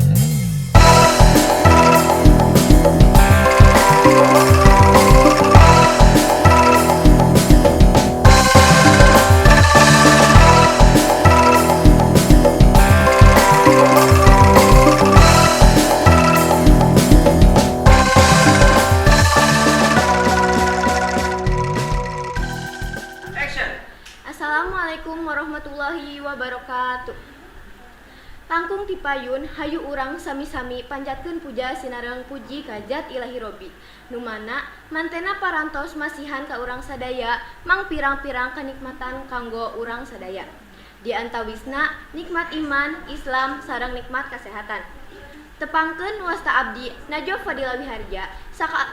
Assalamualaikum warahmatullahi wabarakatuh. Langkung tipayun, hayu urang sami-sami panjatkeun puja sinareng puji ka Zat Ilahi Robbi, nu mana mantena parantos masihan ka urang sadaya mang pirang-pirang kanikmatan kanggo urang sadaya. Di antawisna nikmat iman, Islam sareng nikmat kasehatan. Tepangkeun, wasta abdi Najwa Fadila Wiharja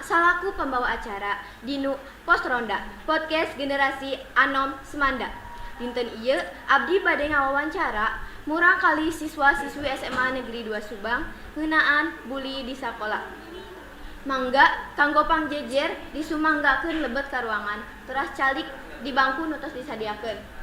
salaku pembawa acara dinu Pos Ronda Podcast Generasi Anom Semanda. Dinten ieu abdi bade ngawawancara murangkalih siswa-siswi SMA Negeri 2 Subang ngeunaan bully di sakola. Mangga kanggo pangjejer disumanggakeun lebet ka ruangan, teras calik di bangku nu tos disadiakeun.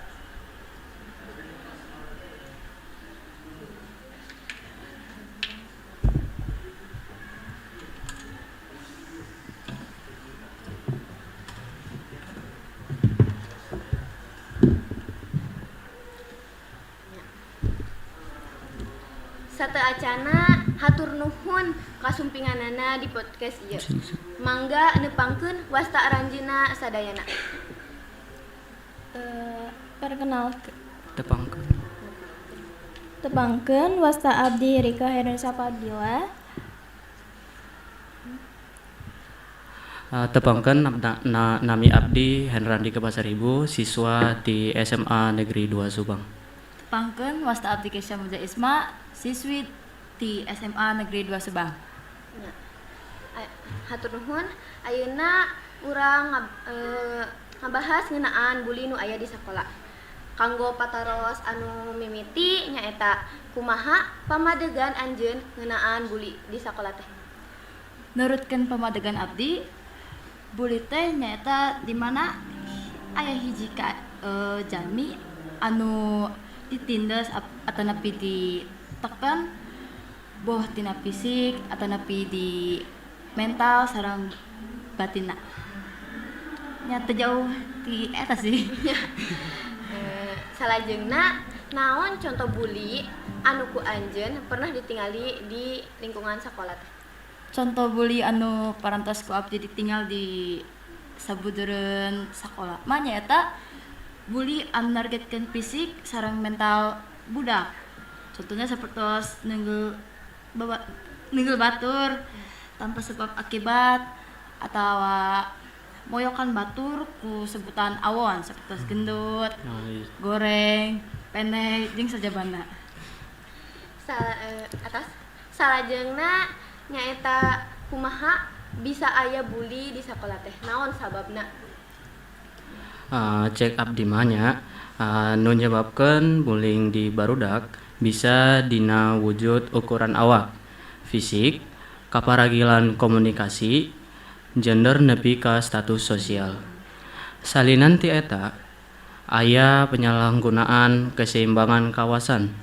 Sateuacanna hatur nuhun kasumpinganana di podcast ieu. Mangga nepangkeun wasta aranjeunna sadayana. Perkenalkan. Tepangkeun. Tepangkeun, wasta abdi Rika Herunsa Fadila. Tepangkeun, nami abdi Henrandi Pasaribu, siswa di SMA Negeri 2 Subang. Tepangkeun, wasta abdi Kesha Muja Isma, siswi di SMA Negeri 2 Subang. Ya. Hatur nuhun, ayeuna urang ngabahas ngeunaan bully nu aya di sakola. Kanggo pataros anu mimiti nyaeta kumaha pamadegan anjeun ngeunaan bully di sakola teh? Nurutkeun pamadegan abdi, bully teh nyaeta di mana aya hiji ka jalmi anu ditindas atanapi ditekan boh tina fisik atanapi di mental sareng batinna. Nya teu jauh ti eta sih. Salajengna naon contoh bully anu ku anjeun pernah ditingali di lingkungan sakola teh? Contoh bully anu parantos ku abdi ditinggal di sabudureun sakola mah nyaeta bully anu nargetkeun fisik sareng mental budak. Contohnya sapertos neunggul neunggul batur tanpa sebab akibat atawa moyokan batur ku sebutan awon sapertos gendut, goreng, pendek jeung sajabana. Atas salajengna nyaeta kumaha bisa aya bully di sakola teh, naon sababna? Cek abdi mah nya, nu nyebabkeun bullying di barudak bisa dina wujud ukuran awak, fisik, kaparagilan komunikasi, gender nepi ka status sosial. Salinan ti eta aya penyalahgunaan keseimbangan kawasan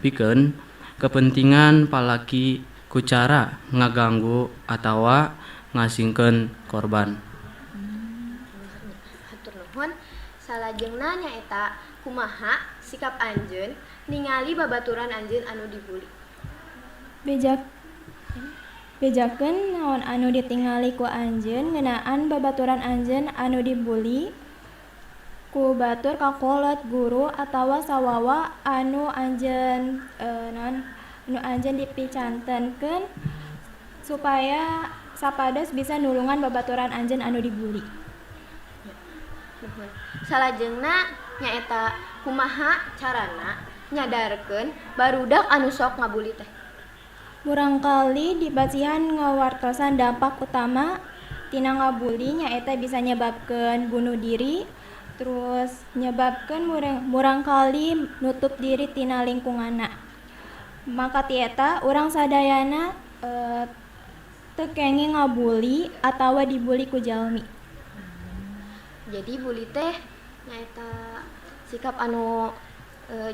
pikeun kepentingan palaki ku cara ngaganggu atawa ngasingkeun korban. Hatur nuhun. Salajengna nyaeta kumaha sikap anjeun ningali babaturan anjeun anu dibully? Bejakeun naon anu ditingali ku anjeun ngeunaan babaturan anjeun anu dibully ku batur kakolot, guru atawa sawawa anu anjeun naon nu anjeun dipicantenkeun supaya sapados bisa nulungan babaturan anjeun anu dibully. Nuhun. Salajengna nyaeta kumaha carana nyadarkeun barudak anu sok ngabully teh? Murangkalih dipasihan ngawartosan dampak utama tina ngabully nyaeta bisa nyebabkeun bunuh diri, terus nyebabkeun murangkalih nutup diri tina lingkunganna. Maka ti eta urang sadayana teu kenging ngabully atawa dibully ku jalmi. Jadi bully teh nyaeta sikap anu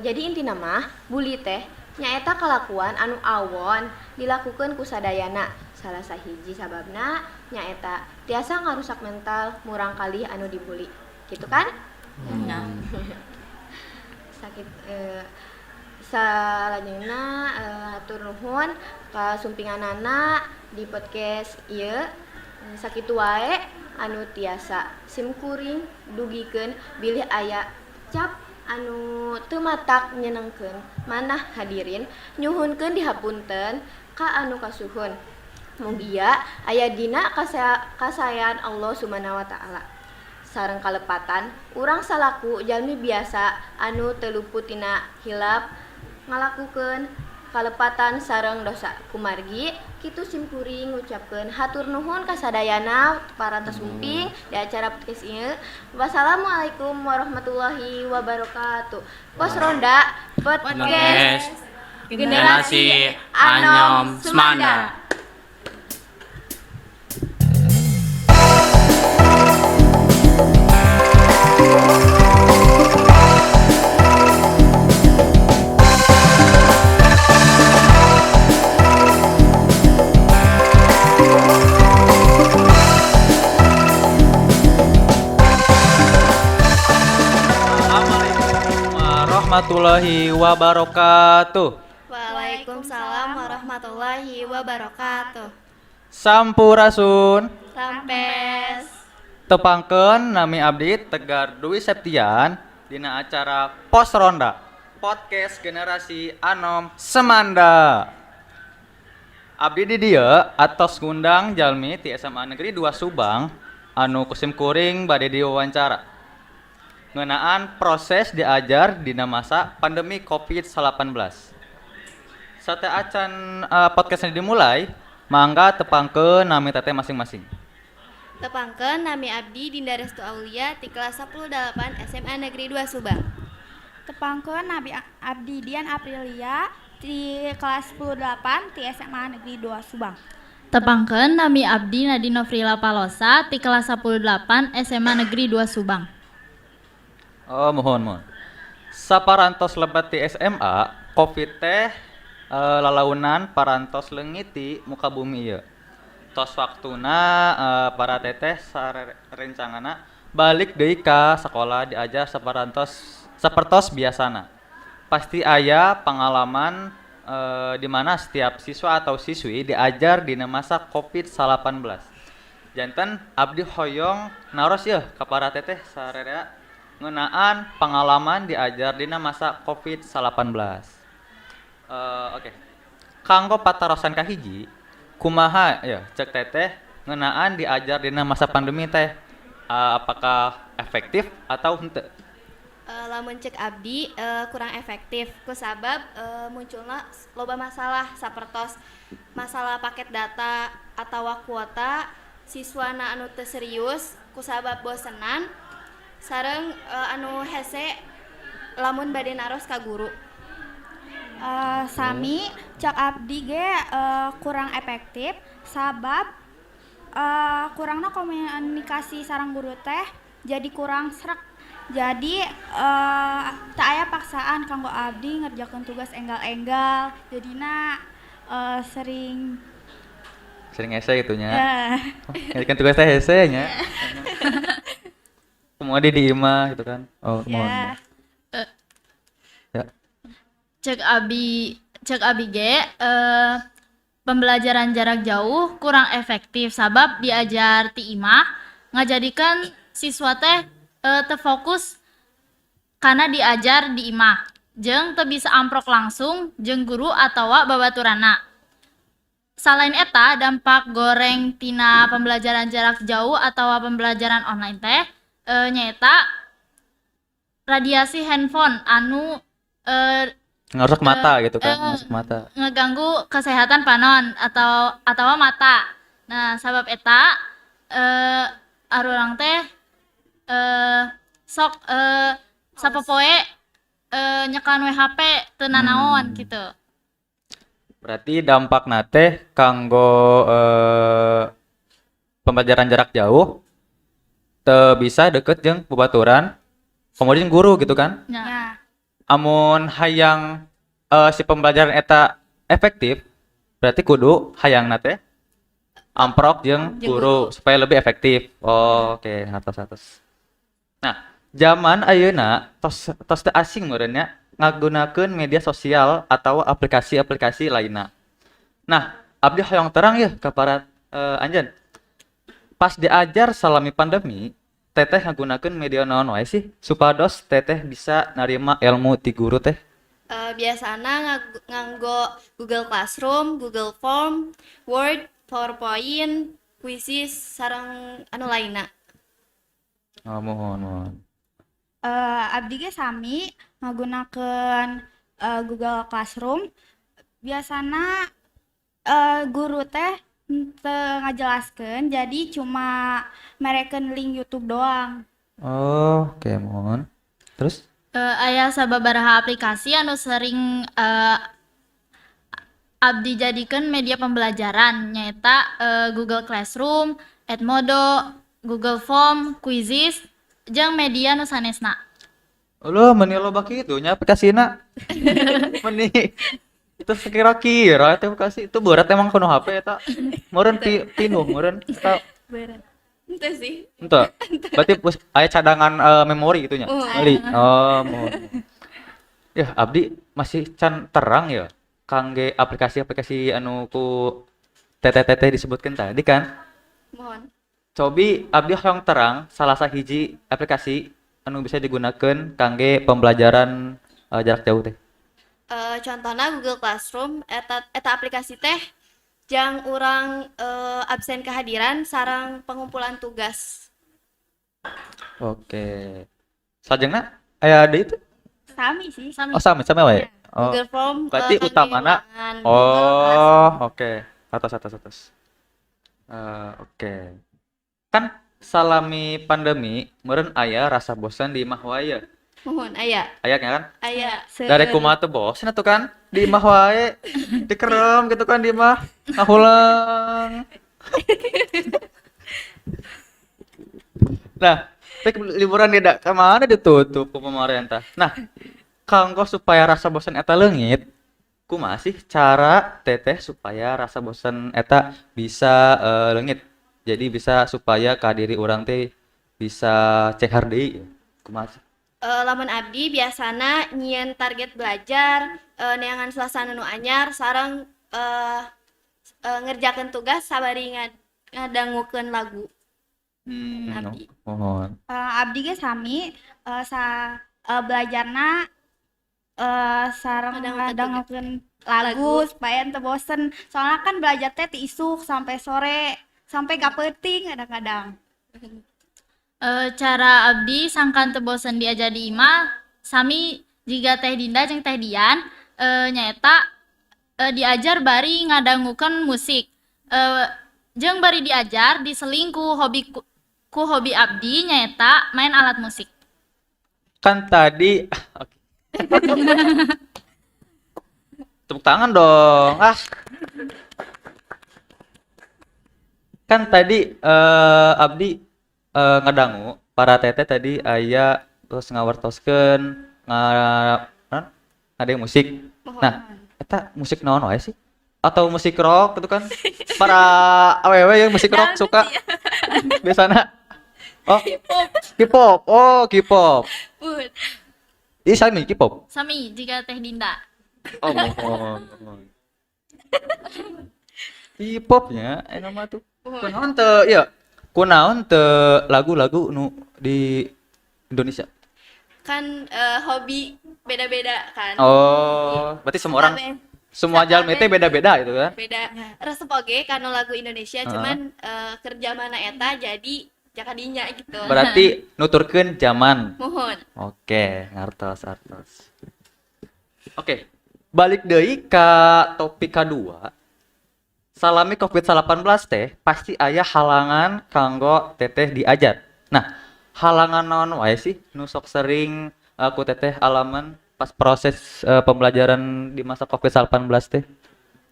jadi intina mah bully teh nyaeta kalakuan anu awon dilakukeun ku sadayana. Salah sahiji sababna nyaeta tiasa ngarusak mental murangkalih anu dibully. Gitu kan? Nah. Sakit salajengna hatur nuhun kasumpinganana di podcast ieu. Sakitu wae anu tiasa sim kuring dugikeun bilih aya cap anu teu matak nyenengkeun manah hadirin nyuhunkeun dihapunten ka anu kasuhun. Mugia aya dina kasayan Allah Subhanahu wa taala. Sareng kalepatan urang salaku jalmi biasa anu teu luput tina hilap ngalakukeun kalepatan sareng dosa. Kumargi kitu sim kuring ngucapkeun hatur nuhun ka sadayana parantos sumping di acara podcast ieu. Wassalamualaikum warahmatullahi wabarakatuh. Pos Ronda Podcast Generasi Anom Smanda. Warahmatullahi wabarakatuh. Waalaikumsalam. Waalaikumsalam warahmatullahi wabarakatuh. Sampurasun. Rampes. Tepangkeun, nami abdi Tegar Dwi Septian dina acara Pos Ronda, podcast generasi Anom Semanda. Abdi di dieu atos ngundang jalmi ti SMA Negeri 2 Subang anu ku sim kuring bade diwawancara ngeunaan proses diajar dina masa pandemi COVID-19. Sateuacan podcastnya dimulai, mangga tepangkeun nami teteh masing-masing. Tepangkeun, nami abdi Dinda Restu Aulia ti kelas 18 SMA Negeri 2 Subang. Tepangkeun, nami abdi Dian Aprilia ti kelas 18 ti SMA Negeri 2 Subang. Tepangkeun, nami abdi Nadine Novrila Palosa ti kelas 18 SMA Negeri 2 Subang. Oh, mohon mohon. Saparantos lebet ti SMA, Covid teh lalaunan parantos leungit ti muka bumi ieu. Tos waktuna para teteh sarencangana balik deui ka sekolah diajar saparantos sapertos biasana. Pasti aya pengalaman di mana setiap siswa atau siswi diajar dina masa COVID-19. Janten abdi hoyong naros yeuh ka para teteh sararea ngeunaan pengalaman diajar dina masa COVID-19. Oke. Kanggo patarosan kahiji, kumaha ya cek teteh ngeunaan diajar dina masa pandemi teh? Apakah efektif atau henteu? Lamun cek abdi kurang efektif kusabab munculna loba masalah sapertos masalah paket data atau kuota, siswana anu teu serius kusabab bosenan, sareng anu hese lamun bade naros ka guru. Sami, cek abdi ge kurang efektif sabab kurangna komunikasi sareng guru teh, jadi kurang srek, jadi teu aya paksaan kanggo abdi ngerjakeun tugas enggal-enggal, jadina sering Sering hese gitu nya. Ya. Ngerjakeun tugas teh hese nya. Semua di imah gitu kan. Oh, mohon. Ya. Ya. Cek abi ge pembelajaran jarak jauh kurang efektif sabab diajar ti imah ngajadikeun siswa teh teu fokus karena diajar di imah jeung teu bisa amprok langsung jeung guru atawa babaturanna. Selain eta, dampak goreng tina pembelajaran jarak jauh atau pembelajaran online teh nyaeta radiasi handphone anu Ngarusak mata gitu kan, eh, ngarusak mata. Ngeganggu kesehatan panon atau mata. Nah, sabab eta arurang teh sok sapopoe nyekelan we HP teu nanaon gitu. Berarti dampakna teh kanggo pembelajaran jarak jauh teu bisa deket jeung babaturan, kemudian guru gitu kan. Ya. Amun hayang si pembelajaran eta efektif, berarti kudu hayangna teh amprok jeung Jeung guru supaya lebih efektif. Oh, oke, atos atos. Nah, zaman ayeuna tos tos teu asing meureun nya ngagunakeun media sosial atau aplikasi-aplikasi lainna. Nah, abdi hoyong terang ya ka para anjeun. Pas diajar salami pandemi, teteh ngagunakeun media naon wae sih supados teteh bisa narima ilmu ti guru teh? Biasana nganggo Google Classroom, Google Form, Word, PowerPoint, Quizizz, sareng anu lainna. Oh, mohon mohon. Abdi ge sami ngagunakeun Google Classroom. Biasana guru teh teu ngajelaskeun, jadi cuma merekeun link YouTube doang. Oh, oke, mohon. Terus? Aya sababaraha aplikasi anu sering abdi jadikeun media pembelajaran, nyaeta Google Classroom, Edmodo, Google Form, Quizizz, jeung media nu sanesna. Loh, meni loba kitu nya aplikasina. Meni itu sekira-kira itu aplikasi itu berat emang kuno HP eta. Meureun pinuh meureun eta. Berat. Ente sih. Henteu. Berarti aya cadangan memori gitu nya. Oh. Meuli. Oh, mohon. Ya, abdi masih can terang ya. kangge aplikasi-aplikasi anu ku teteh-teteh disebutkan tadi kan. Mohon. Cobi abdi hoyong terang salah sahiji aplikasi anu bisa digunakan kangge pembelajaran jarak jauh teh. Contohnya Google Classroom eta eta aplikasi teh jang urang absen kehadiran sareng pengumpulan tugas. Oke. Salajengna aya deui itu? Sami sih. Oh, sami sami wae. Oh. Google Form Berarti kangge utamana ruangan Google Oh, oke. Atas atas atas. Oke. Kan salami pandemi meureun aya rasa bosan di imah wae ya. Mohon aya. Aya kan? Aya. Dari kumaha teu bosen atuh kan di imah wae dikerem gitu kan di imah ngahulang. Nah, rek liburan tidak ke mana ditutup ku pemerintah. Nah, kanggo supaya rasa bosan eta leungit, kumaha sih cara teteh supaya rasa bosan eta bisa leungit? Jadi bisa supaya ka diri urang teh bisa cehar deui. Kumaha sih? Lamun abdi biasana nyieun target belajar, neangan suasana nu anyar sareng ngerjakeun tugas sabari ngadangukeun lagu. Abdi. Mohon. Abdi ge sami sa belajarna sareng ngadangukeun lagu supaya teu bosen. Soalnya kan belajar teh ti isuk sampai sore sampai ka peuting kadang-kadang. Cara abdi sangkan teu bosen diajar di imah sami jiga Teh Dinda jeung Teh Dian, nyaeta diajar bari ngadangukeun musik, jeung bari diajar diseling ku hobi ku hobi abdi nyaeta main alat musik. Kan tadi oke. Tepuk tangan dong. Ah. Kan tadi abdi ngadangu para teteh tadi aya terus ngawartoskeun ngade musik. Nah, eta musik naon wae sih? Atau musik rock gitu kan? Para awewe yang musik rock suka biasana. Oh, K-pop. Oh, K-pop. Ih, sami K-pop. Sami jiga Teh Dinda. Oh, mohon. K-popnya enak mah tuh. Kunaon teu ieu? Kunaon teu lagu-lagu nu di Indonesia? Kan hobi beda-beda kan. Oh, berarti semua orang semua jalmi teh beda-beda gitu kan? Beda. Resep oge kana lagu Indonesia, cuman kerja mana eta jadi jakadinya gitu. Berarti nuturkeun zaman. Mohon. Oke, ngartos artos. Oke, balik deui ka topik kadua. Salami COVID-19 teh pasti aya halangan kanggo teteh diajar. Nah, halangan naon wae sih nu sok sering ku teteh alaman pas proses pembelajaran di masa COVID-19 teh?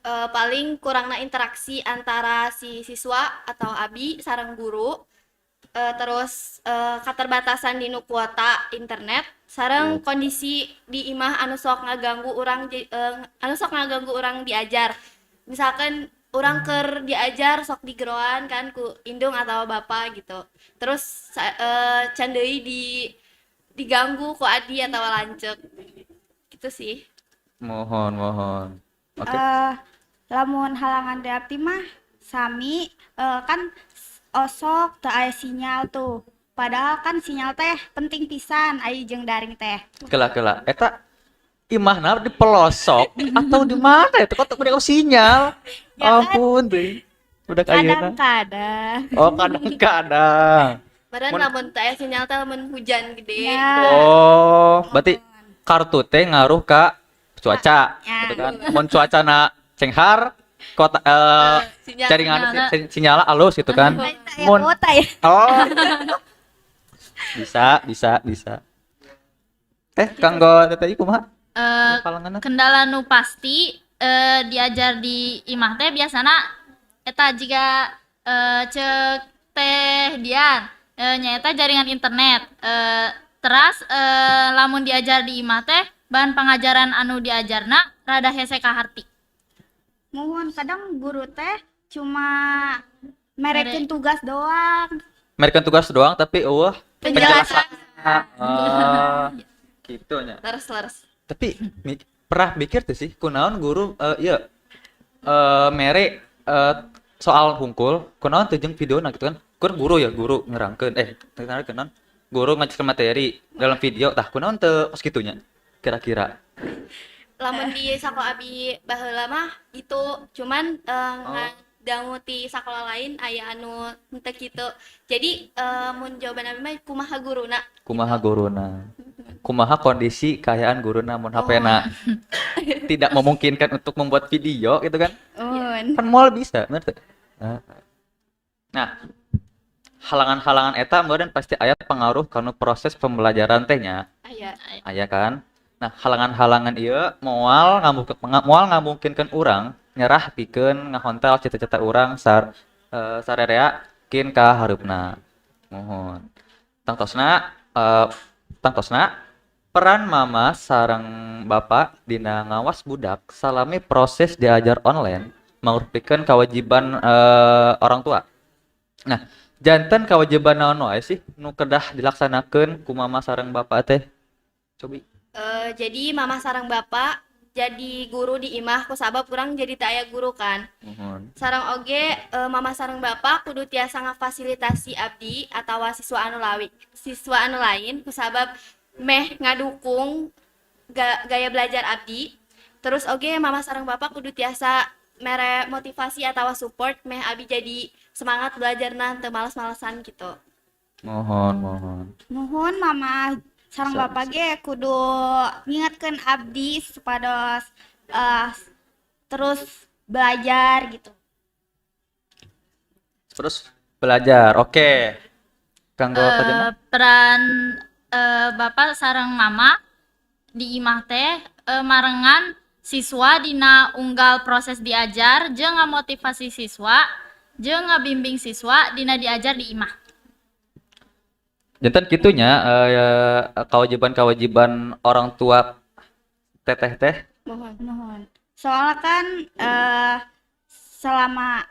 Paling kurangna interaksi antara si siswa atau abi sareng guru. Terus keterbatasan di nu kuota internet sareng kondisi di imah anu sok ngaganggu urang anu sok ngaganggu urang diajar. Misalkan urang keur diajar sok digeroan kan ku indung atau bapak gitu. Terus can deui diganggu ku adi atau lanceuk. Gitu sih. Mohon, mohon. Oke. Lamun halangan di abdi mah sami kan osok teu aya sinyal tuh. Padahal kan sinyal teh penting pisan aya jeung daring teh. Kela kela eta imahna di pelosok atau di mana itu kok teu sinyal? Ya kan? Ampun teuing. Budak ayeuna. Kadang-kadang. Oh, kadang-kadang. Meureun lamun teu aya sinyal teh lamun hujan gede. Ya. Oh, berarti kartu teh ngaruh ka cuaca, Ya. gitu kan. Mun cuacana cenghar, kota sinyal. jaringan sinyal alus gitu kan. Aya Mun kuota ya. Oh. Bisa, bisa, bisa. Teh kanggo teteh kumaha? Kendala nu pasti diajar di imah teh biasana eta jiga cek Teh Dian, nyaeta jaringan internet. Teras lamun diajar di imah teh bahan pangajaran anu diajarna rada hese kaharti. Mohon kadang guru teh cuma merekeun tugas doang. Merekeun tugas doang tapi eueuh penjelasan. Gitu nya. Leres leres. Tapi Pernah mikir tuh sih kunaon guru ieu mere soal hungkul kunaon teu jeung videona gitu kan. Kur guru ya guru nerangkeun nerangkeun naon? Guru ngajarkeun materi dalam video tah kunaon teu kos kitu nya kira-kira. Lamun di sakola abi baheula mah itu cuman ngadangu ti sakola lain aya anu henteu kitu. Jadi mun jawaban abi mah kumaha guruna. Kumaha guruna. Kumaha kondisi kaayaan guruna mun HP-na tidak memungkinkan untuk membuat video gitu kan. Mun. Kan moal bisa, bener teu? Nah, halangan-halangan eta meureun pasti aya pengaruh kana proses pembelajaran teh nya. Aya. Aya kan? Nah, halangan-halangan ieu moal moal ngamungkinkeun urang nyerah pikeun ngahontal cita-cita urang sarerea kin ka hareupna. Muhun. Tangtosna tangtosna peran mama sareng bapak dina ngawas budak salami proses diajar online mangrupikeun kewajiban orang tua. Nah, janten kewajiban naon wae sih nu kedah dilaksanakeun ku mama sareng bapak teh? Cobi. Jadi mama sareng bapak jadi guru di imah kusabab urang jadi teu aya guru kan. Muhun. Sareng oge mama sareng bapak kudu tiasa ngafasilitasi abdi atawa siswa anu lain kusabab meh ngadukung gaya belajar abdi. Terus oge mama sareng bapak kudu tiasa mere motivasi atawa support meh abdi jadi semangat belajarna teu males-malesan gitu. Mohon, mohon. Muhun mama sareng bapak ge kudu ngingetkeun abdi supados terus belajar gitu. Terus belajar. Oke. Kanggo Fajana? Peran bapak sareng mama di imah teh marengan siswa dina unggal proses diajar jeung ngamotivasi siswa jeung ngabimbing siswa dina diajar di imah. Janten kitunya kewajiban-kewajiban orang tua teteh teh. Mohon, mohon. Soalnya kan selama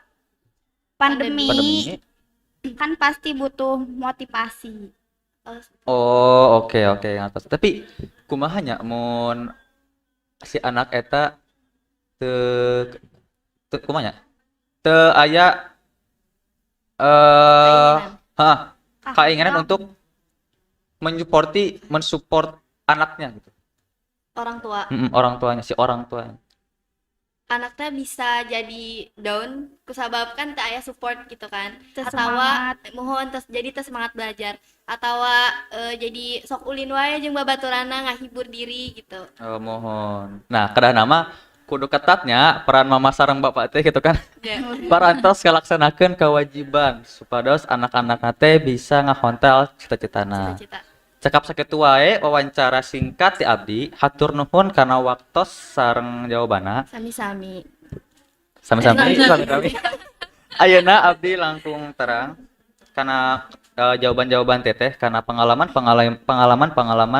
pandemi kan pasti butuh motivasi. Oh, oke oke ngartos. Tapi kumaha nya mun si anak eta teu teu kumaha nya? Teu aya hah, keinginan untuk mensupport anaknya gitu. Orang tua. Orang tuanya, si orang tuanya. Anaknya bisa jadi down kusabab kan teu aya support gitu kan. Teu Atawa semangat. Mohon tes jadi teu semangat belajar atawa jadi sok ulin wae jeung babaturana ngahibur diri gitu. Oh, mohon. Nah, kedah nama kudu ketatnya peran mama sareng bapak teh gitu kan. Ya. Parantos ngalaksanakeun kewajiban supados anak-anak teh bisa ngahontal cita-citana. Cita-cita. Cekap sakitu wae wawancara singkat ti abdi, hatur nuhun kana waktos sareng jawabanna. Sami-sami. Sami-sami, sami-sami. Ayeuna abdi langkung terang kana jawaban-jawaban teteh kana pengalaman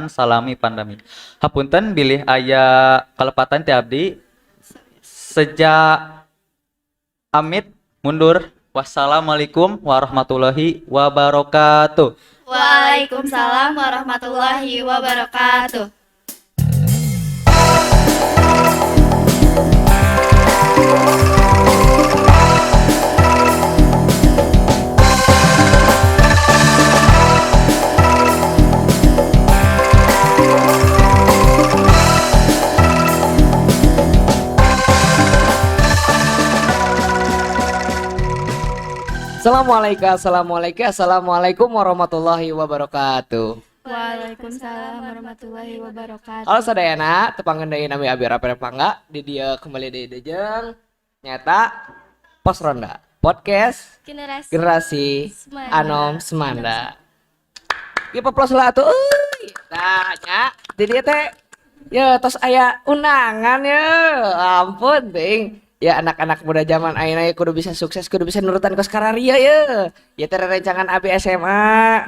salami pandemi. Hapunten bilih aya kalepatan ti abdi. Sejak amit mundur. Wassalamualaikum warahmatullahi wabarakatuh. Waalaikumsalam warahmatullahi wabarakatuh. Assalamualaikum, assalamualaikum, assalamualaikum warahmatullahi wabarakatuh. Waalaikumsalam warahmatullahi wabarakatuh. Halo sadayana, tepangkeun deui nami Abi Rapi Pangga, di dieu kembali deui deujeng nyata Pos Ronda Podcast Generasi Generasi Semanda. Anom Semanda. Ieu peplos lah atuh euy. Nah, nya di dieu teh ya tos aya undangan ya. Ampun teuing. Ya anak-anak muda zaman ayeuna ya kudu bisa sukses, kudu bisa nurutan kos kararia ya. Ya teh rerencangan abi SMA.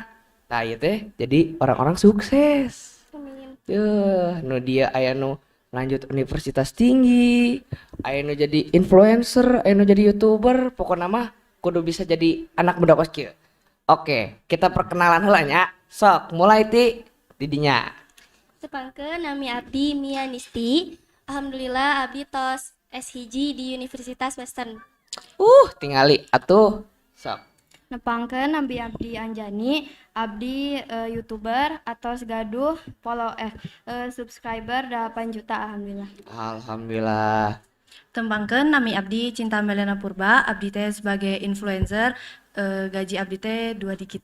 Nah, ieu teh jadi orang-orang sukses. Amin. Yuh, nu dia aya nu lanjut universitas tinggi, aya nu jadi influencer, aya nu jadi YouTuber, pokokna mah kudu bisa jadi anak muda kos kieu. Oke, kita perkenalan heula nya. Sok, mulai ti didinya. Tepangkeun nami abdi Mia Nisti. Alhamdulillah abdi tos S1 di Universitas Western. Tingali atuh. Sok. Nepangkeun abdi, abdi Anjani, abdi YouTuber atau gaduh follow subscriber 8 juta, alhamdulillah. Alhamdulillah. Tepangkeun, nami abdi Cinta Melena Purba, abdi teh sebagai influencer, gaji abdi teh 2 digit.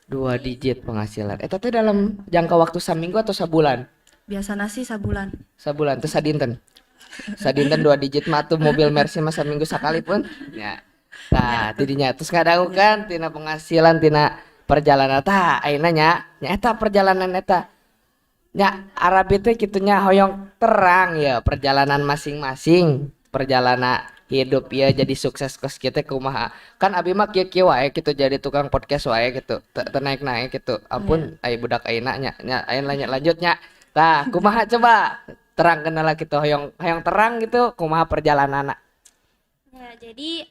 2 digit penghasilan. Eta teh dalam jangka waktu saminggu atau sabulan? Biasana sih sabulan. Sabulan teh sadinten. Sadinten 2 digit mah tuh mobil Mercy mah saminggu sakali pun. Ya. Nah, tidinya terus ngadangukan tina penghasilan, tina perjalanan, tah ayeuna nya nya eta perjalanan eta. Nya Arabi teh kitu nya, hoyong terang ya perjalanan masing-masing, perjalanan hidup ya jadi sukses kos kieu kumaha. Kan abi mah kieu-kieu wae gitu, jadi tukang podcast wae gitu. Teu naik-naik gitu. Ampun ai budak ayeuna nya nya ayeuna lanjutnya. Tah kumaha coba terang lah gitu, hoyong hoyong terang gitu kumaha perjalananna. Ya, jadi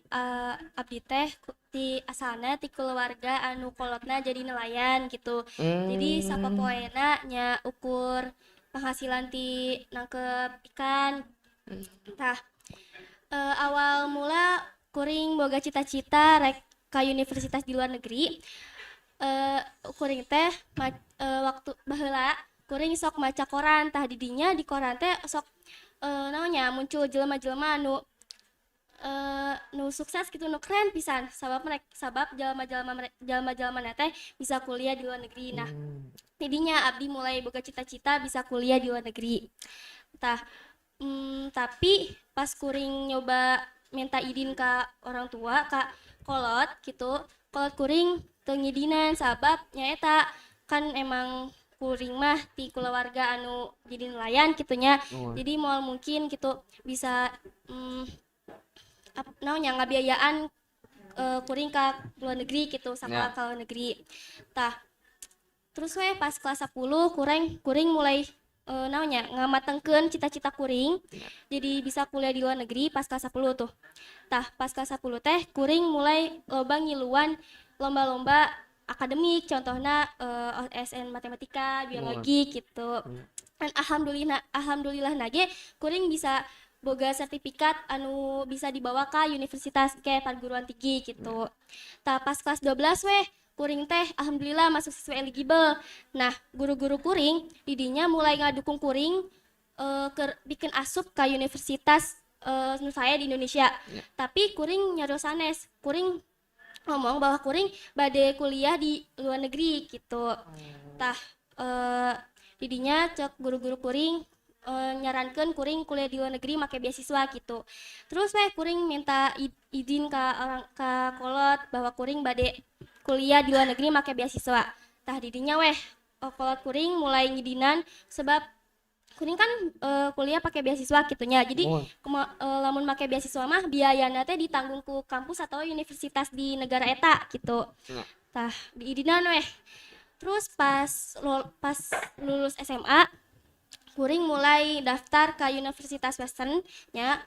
abdi teh ti asalna ti keluarga anu kolotna jadi nelayan gitu. Jadi sapopoena nya ukur penghasilan ti nangkep ikan. Tah, awal mula kuring boga cita-cita rek ka universitas di luar negeri. Kuring teh waktu baheula kuring sok maca koran, tah didinya di koran teh sok naonnya muncul jelema-jelema anu nu sukses gitu, nu keren pisan, sabab mereka, sabab jelema-jelema teh bisa kuliah di luar negeri. Nah, jadinya abdi mulai boga cita-cita bisa kuliah di luar negeri. Tah, tapi pas kuring nyoba minta izin ke orang tua, ke kolot gitu, kolot kuring teu ngidinan, sabab nyaeta kan emang kuring mah ti keluarga anu jadi nelayan gitunya. Jadi moal mungkin gitu bisa naonnya ngabiayaan kuring ke luar negeri gitu, sekolah ke luar negeri. Tah, terus we pas kelas 10 kuring kuring mulai naonnya ngamatengkeun cita-cita kuring jadi bisa kuliah di luar negeri pas kelas 10 tuh. Tah, pas kelas 10 teh kuring mulai loba ngiluan lomba-lomba akademik, contohnya OSN matematika, biologi gitu. Dan alhamdulillah, alhamdulillah nage kuring bisa boga sertifikat anu bisa dibawa ke universitas kayak perguruan tinggi gitu. Tah, pas kelas 12 weh kuring teh alhamdulillah masuk siswa eligible. Nah, guru-guru kuring didinya mulai ngadukung kuring ke bikin asup ke universitas nu saya di Indonesia. Tapi kuring nyarios sanes, kuring ngomong bahwa kuring bade kuliah di luar negeri gitu. Tah, didinya cek guru-guru kuring nyarankeun kuring kuliah di luar negeri make beasiswa gitu. Terus weh kuring minta izin ke orang, ke kolot bahwa kuring bade kuliah di luar negeri make beasiswa. Tah, didinya weh kolot kuring mulai ngidinan, sebab kuring kan kuliah pakai beasiswa gitunya. Jadi lamun make beasiswa mah biayana teh ditanggung ku kampus atau universitas di negara eta gitu. Tah, diidinan weh. Terus pas lulus SMA kuring mulai daftar ke Universitas Western nya,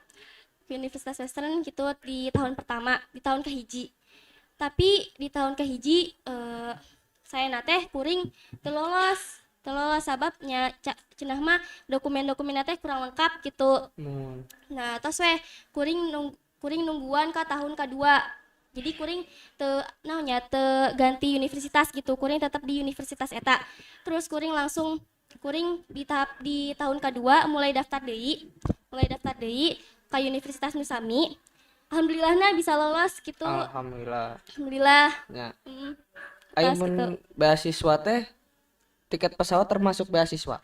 Universitas Western gitu di tahun pertama, di tahun kehiji. Tapi di tahun kehiji saya teh kuring teu lolos, teu lolos, sababnya cenah mah dokumen-dokumen teh kurang lengkap gitu. Nah, terus weh kuring nungguan ke tahun kedua. Jadi kuring teu naonnya teu ganti universitas gitu, kuring tetap di universitas eta. Terus kuring langsung kuring di tahap di tahun kedua mulai daftar deui, mulai daftar deui ke Universitas nu sami. Alhamdulillahnya bisa lolos gitu. Alhamdulillah. Alhamdulillah. Ya. Ayo Pas mun gitu. Beasiswa teh tiket pesawat termasuk beasiswa?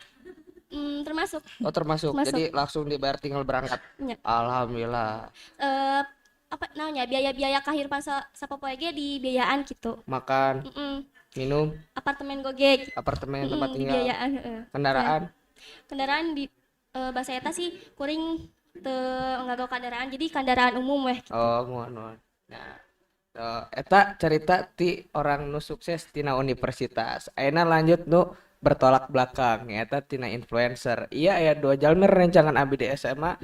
Termasuk. Oh, termasuk. Termasuk. Jadi langsung dibayar tinggal berangkat. Ya. Alhamdulillah. Apa namanya, biaya-biaya kehidupan sapopoe ge dibiayaan gitu. Makan, minum, Apartemen goge. Apartemen, tempat tinggal, dibiayaan, heeh. Kendaraan. Ya. Kendaraan di bahasa eta sih kuring teu ngagawa kendaraan, jadi kendaraan umum weh gitu. Oh, muhun muhun. Nah, eta cerita ti orang nu sukses tina universitas. Ayeuna lanjut nu bertolak belakang, eta tina influencer. Iya, aya dua jalmi rencangan abdi di SMA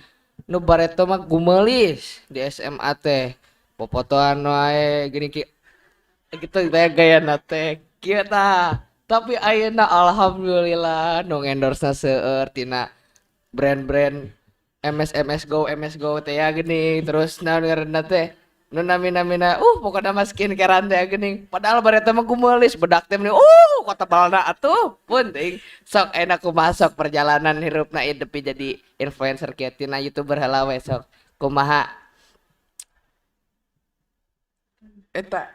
nu bareto mah gumelis di SMA teh. Popotoan wae gini ki gitu teh gayana teh kieu tah. Tapi ayeuna alhamdulillah nu endorse seueur tina Brand-brand MS MS Go MS Go teh ya geuning, terus naon ngaranna teh? Nu nami-namina pokokna mah skincarean teh geuning. Padahal bareta mah gumeulis bedak teh meni katebalna atuh. Pun teuing. Sok enak kumaha sok perjalanan hirupna ieu nepi jadi influencer kieu tina YouTuber heula we sok. Kumaha? Eta.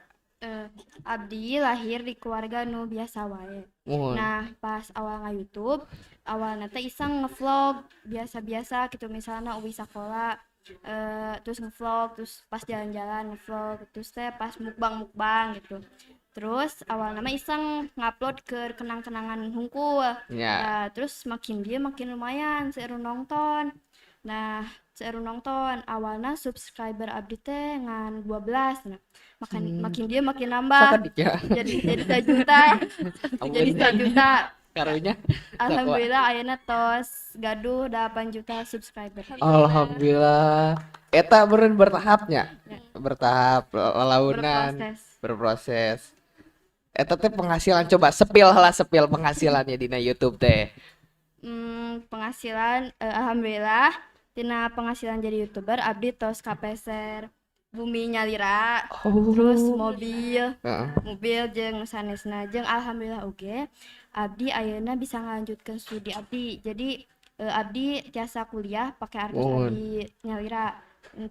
Abdi lahir di keluarga nu biasa wae. Muhun. Nah, pas awal nga-YouTube, awalna teh iseng ngevlog biasa-biasa gitu, misalnya uwi sakola terus ngevlog, terus pas jalan-jalan ngevlog, terus teh pas mukbang-mukbang gitu. Terus awalna mah iseng ngupload ke kenang-kenangan hungkul. Nah, terus makin dia makin lumayan seueur nu nonton. Nah, seueur nu nonton, awalna subscriber abdi teh ngan 12. Nah, makin makin dia makin nambah. Sakedik ya. Jadi 1 juta. Jadi Ampun. 1 juta. Karunya. Alhamdulillah ayeuna tos gaduh 8 juta subscriber. Alhamdulillah. Eta beureun bertahapnya. Ya. Bertahap lalaunan, Berproses. berproses. Eta teh penghasilan, coba sepil lah, sepil penghasilannya dina YouTube teh. Penghasilan alhamdulillah tina penghasilan jadi YouTuber abdi tos kapeser bumi nyalira, terus mobil, mobil jeung sanesna, jeung alhamdulillah oge abdi ayeuna bisa ngalanjutkeun studi abdi. Jadi abdi tiasa kuliah pakai artos abdi nyalira,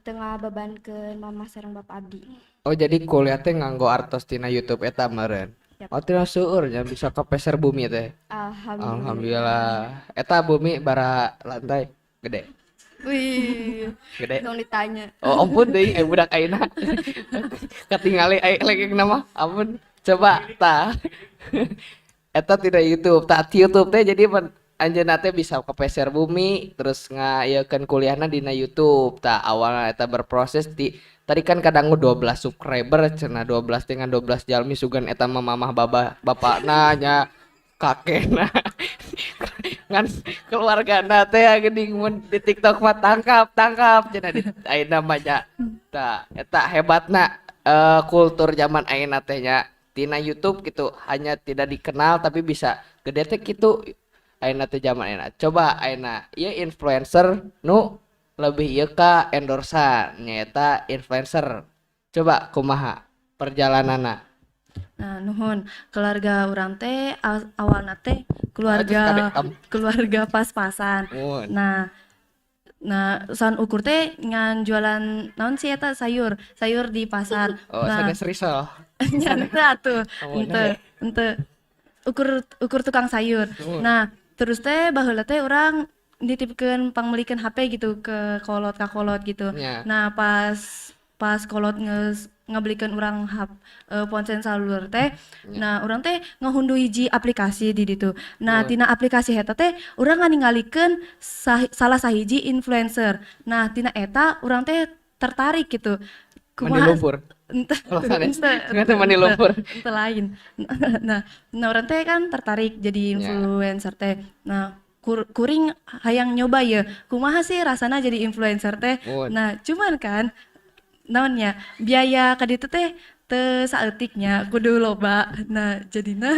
teu ngabebankeun mama sareng bapak abdi. Oh, jadi kuliah teh nganggo artos tina YouTube eta meureun. Yap. Oh, tina seueur nya bisa kapeser bumi teh. Alhamdulillah. Alhamdulillah. Eta bumi bara lantai gede. Wih, Gede. tong ditanya. Oh, ampun deui budak ayeuna. Katingali lagi nama. Ampun. Coba tah. Eta tidak YouTube, tah ti YouTube teh jadi anjeunna teh bisa kepeser bumi terus ngaieukeun kuliahna dina YouTube. Tah awalna eta berproses di tadi kan kadang 12 subscriber cenah, 12 dengan 12 jalmi sugan eta mah mamah baba bapakna nya kakekna ngan keluargana teh geuning mun di TikTok mah tangkap tangkap cenah di ayeuna mah nya. Tah eta hebatna kultur zaman ayeuna teh nya tina YouTube gitu, hanya tidak dikenal tapi bisa gede teh kitu ayeuna teh zaman ayeuna. Coba ayeuna ieu influencer nu lebih ieu ka endorsan nyaeta influencer. Coba kumaha perjalananna? Nah, nuhun, keluarga urang teh awalna teh keluarga Aduh, kadek, am. keluarga pas-pasan. Nuhun. Nah, nah san ukur teh ngan jualan naon sih eta, sayur, sayur di pasar. Oh, Nah, sanes risol. nya henteu atuh, Oh, henteu, nya. henteu. Ukur ukur tukang sayur. Nuhun. Nah, terus teh baheula teh urang nitipkeun pangmeulikeun HP gitu ke kolot ka kolot gitu. Nya. Nah, pas pas kolot geus ngebelikeun urang ponsen seluler teh. Nya. Nah, urang teh ngahunduh hiji aplikasi di ditu. Nah, Nuhun. tina aplikasi eta teh urang nganingalikeun salah sahiji influencer. Nah, tina eta urang teh tertarik gitu. Mandi Kumaha lumpur. Ente, Oh, sanes. ente, Ternyata mandi ente, lumpur. ente lain. Nah, nah urang teh kan tertarik jadi Nya. influencer teh. Nah, kuring hayang nyoba ya. Kumaha sih rasana jadi influencer teh? Nuhun. Nah, cuman kan naonnya biaya ka ditu teh teu saeutiknya kudu loba. Nah, jadina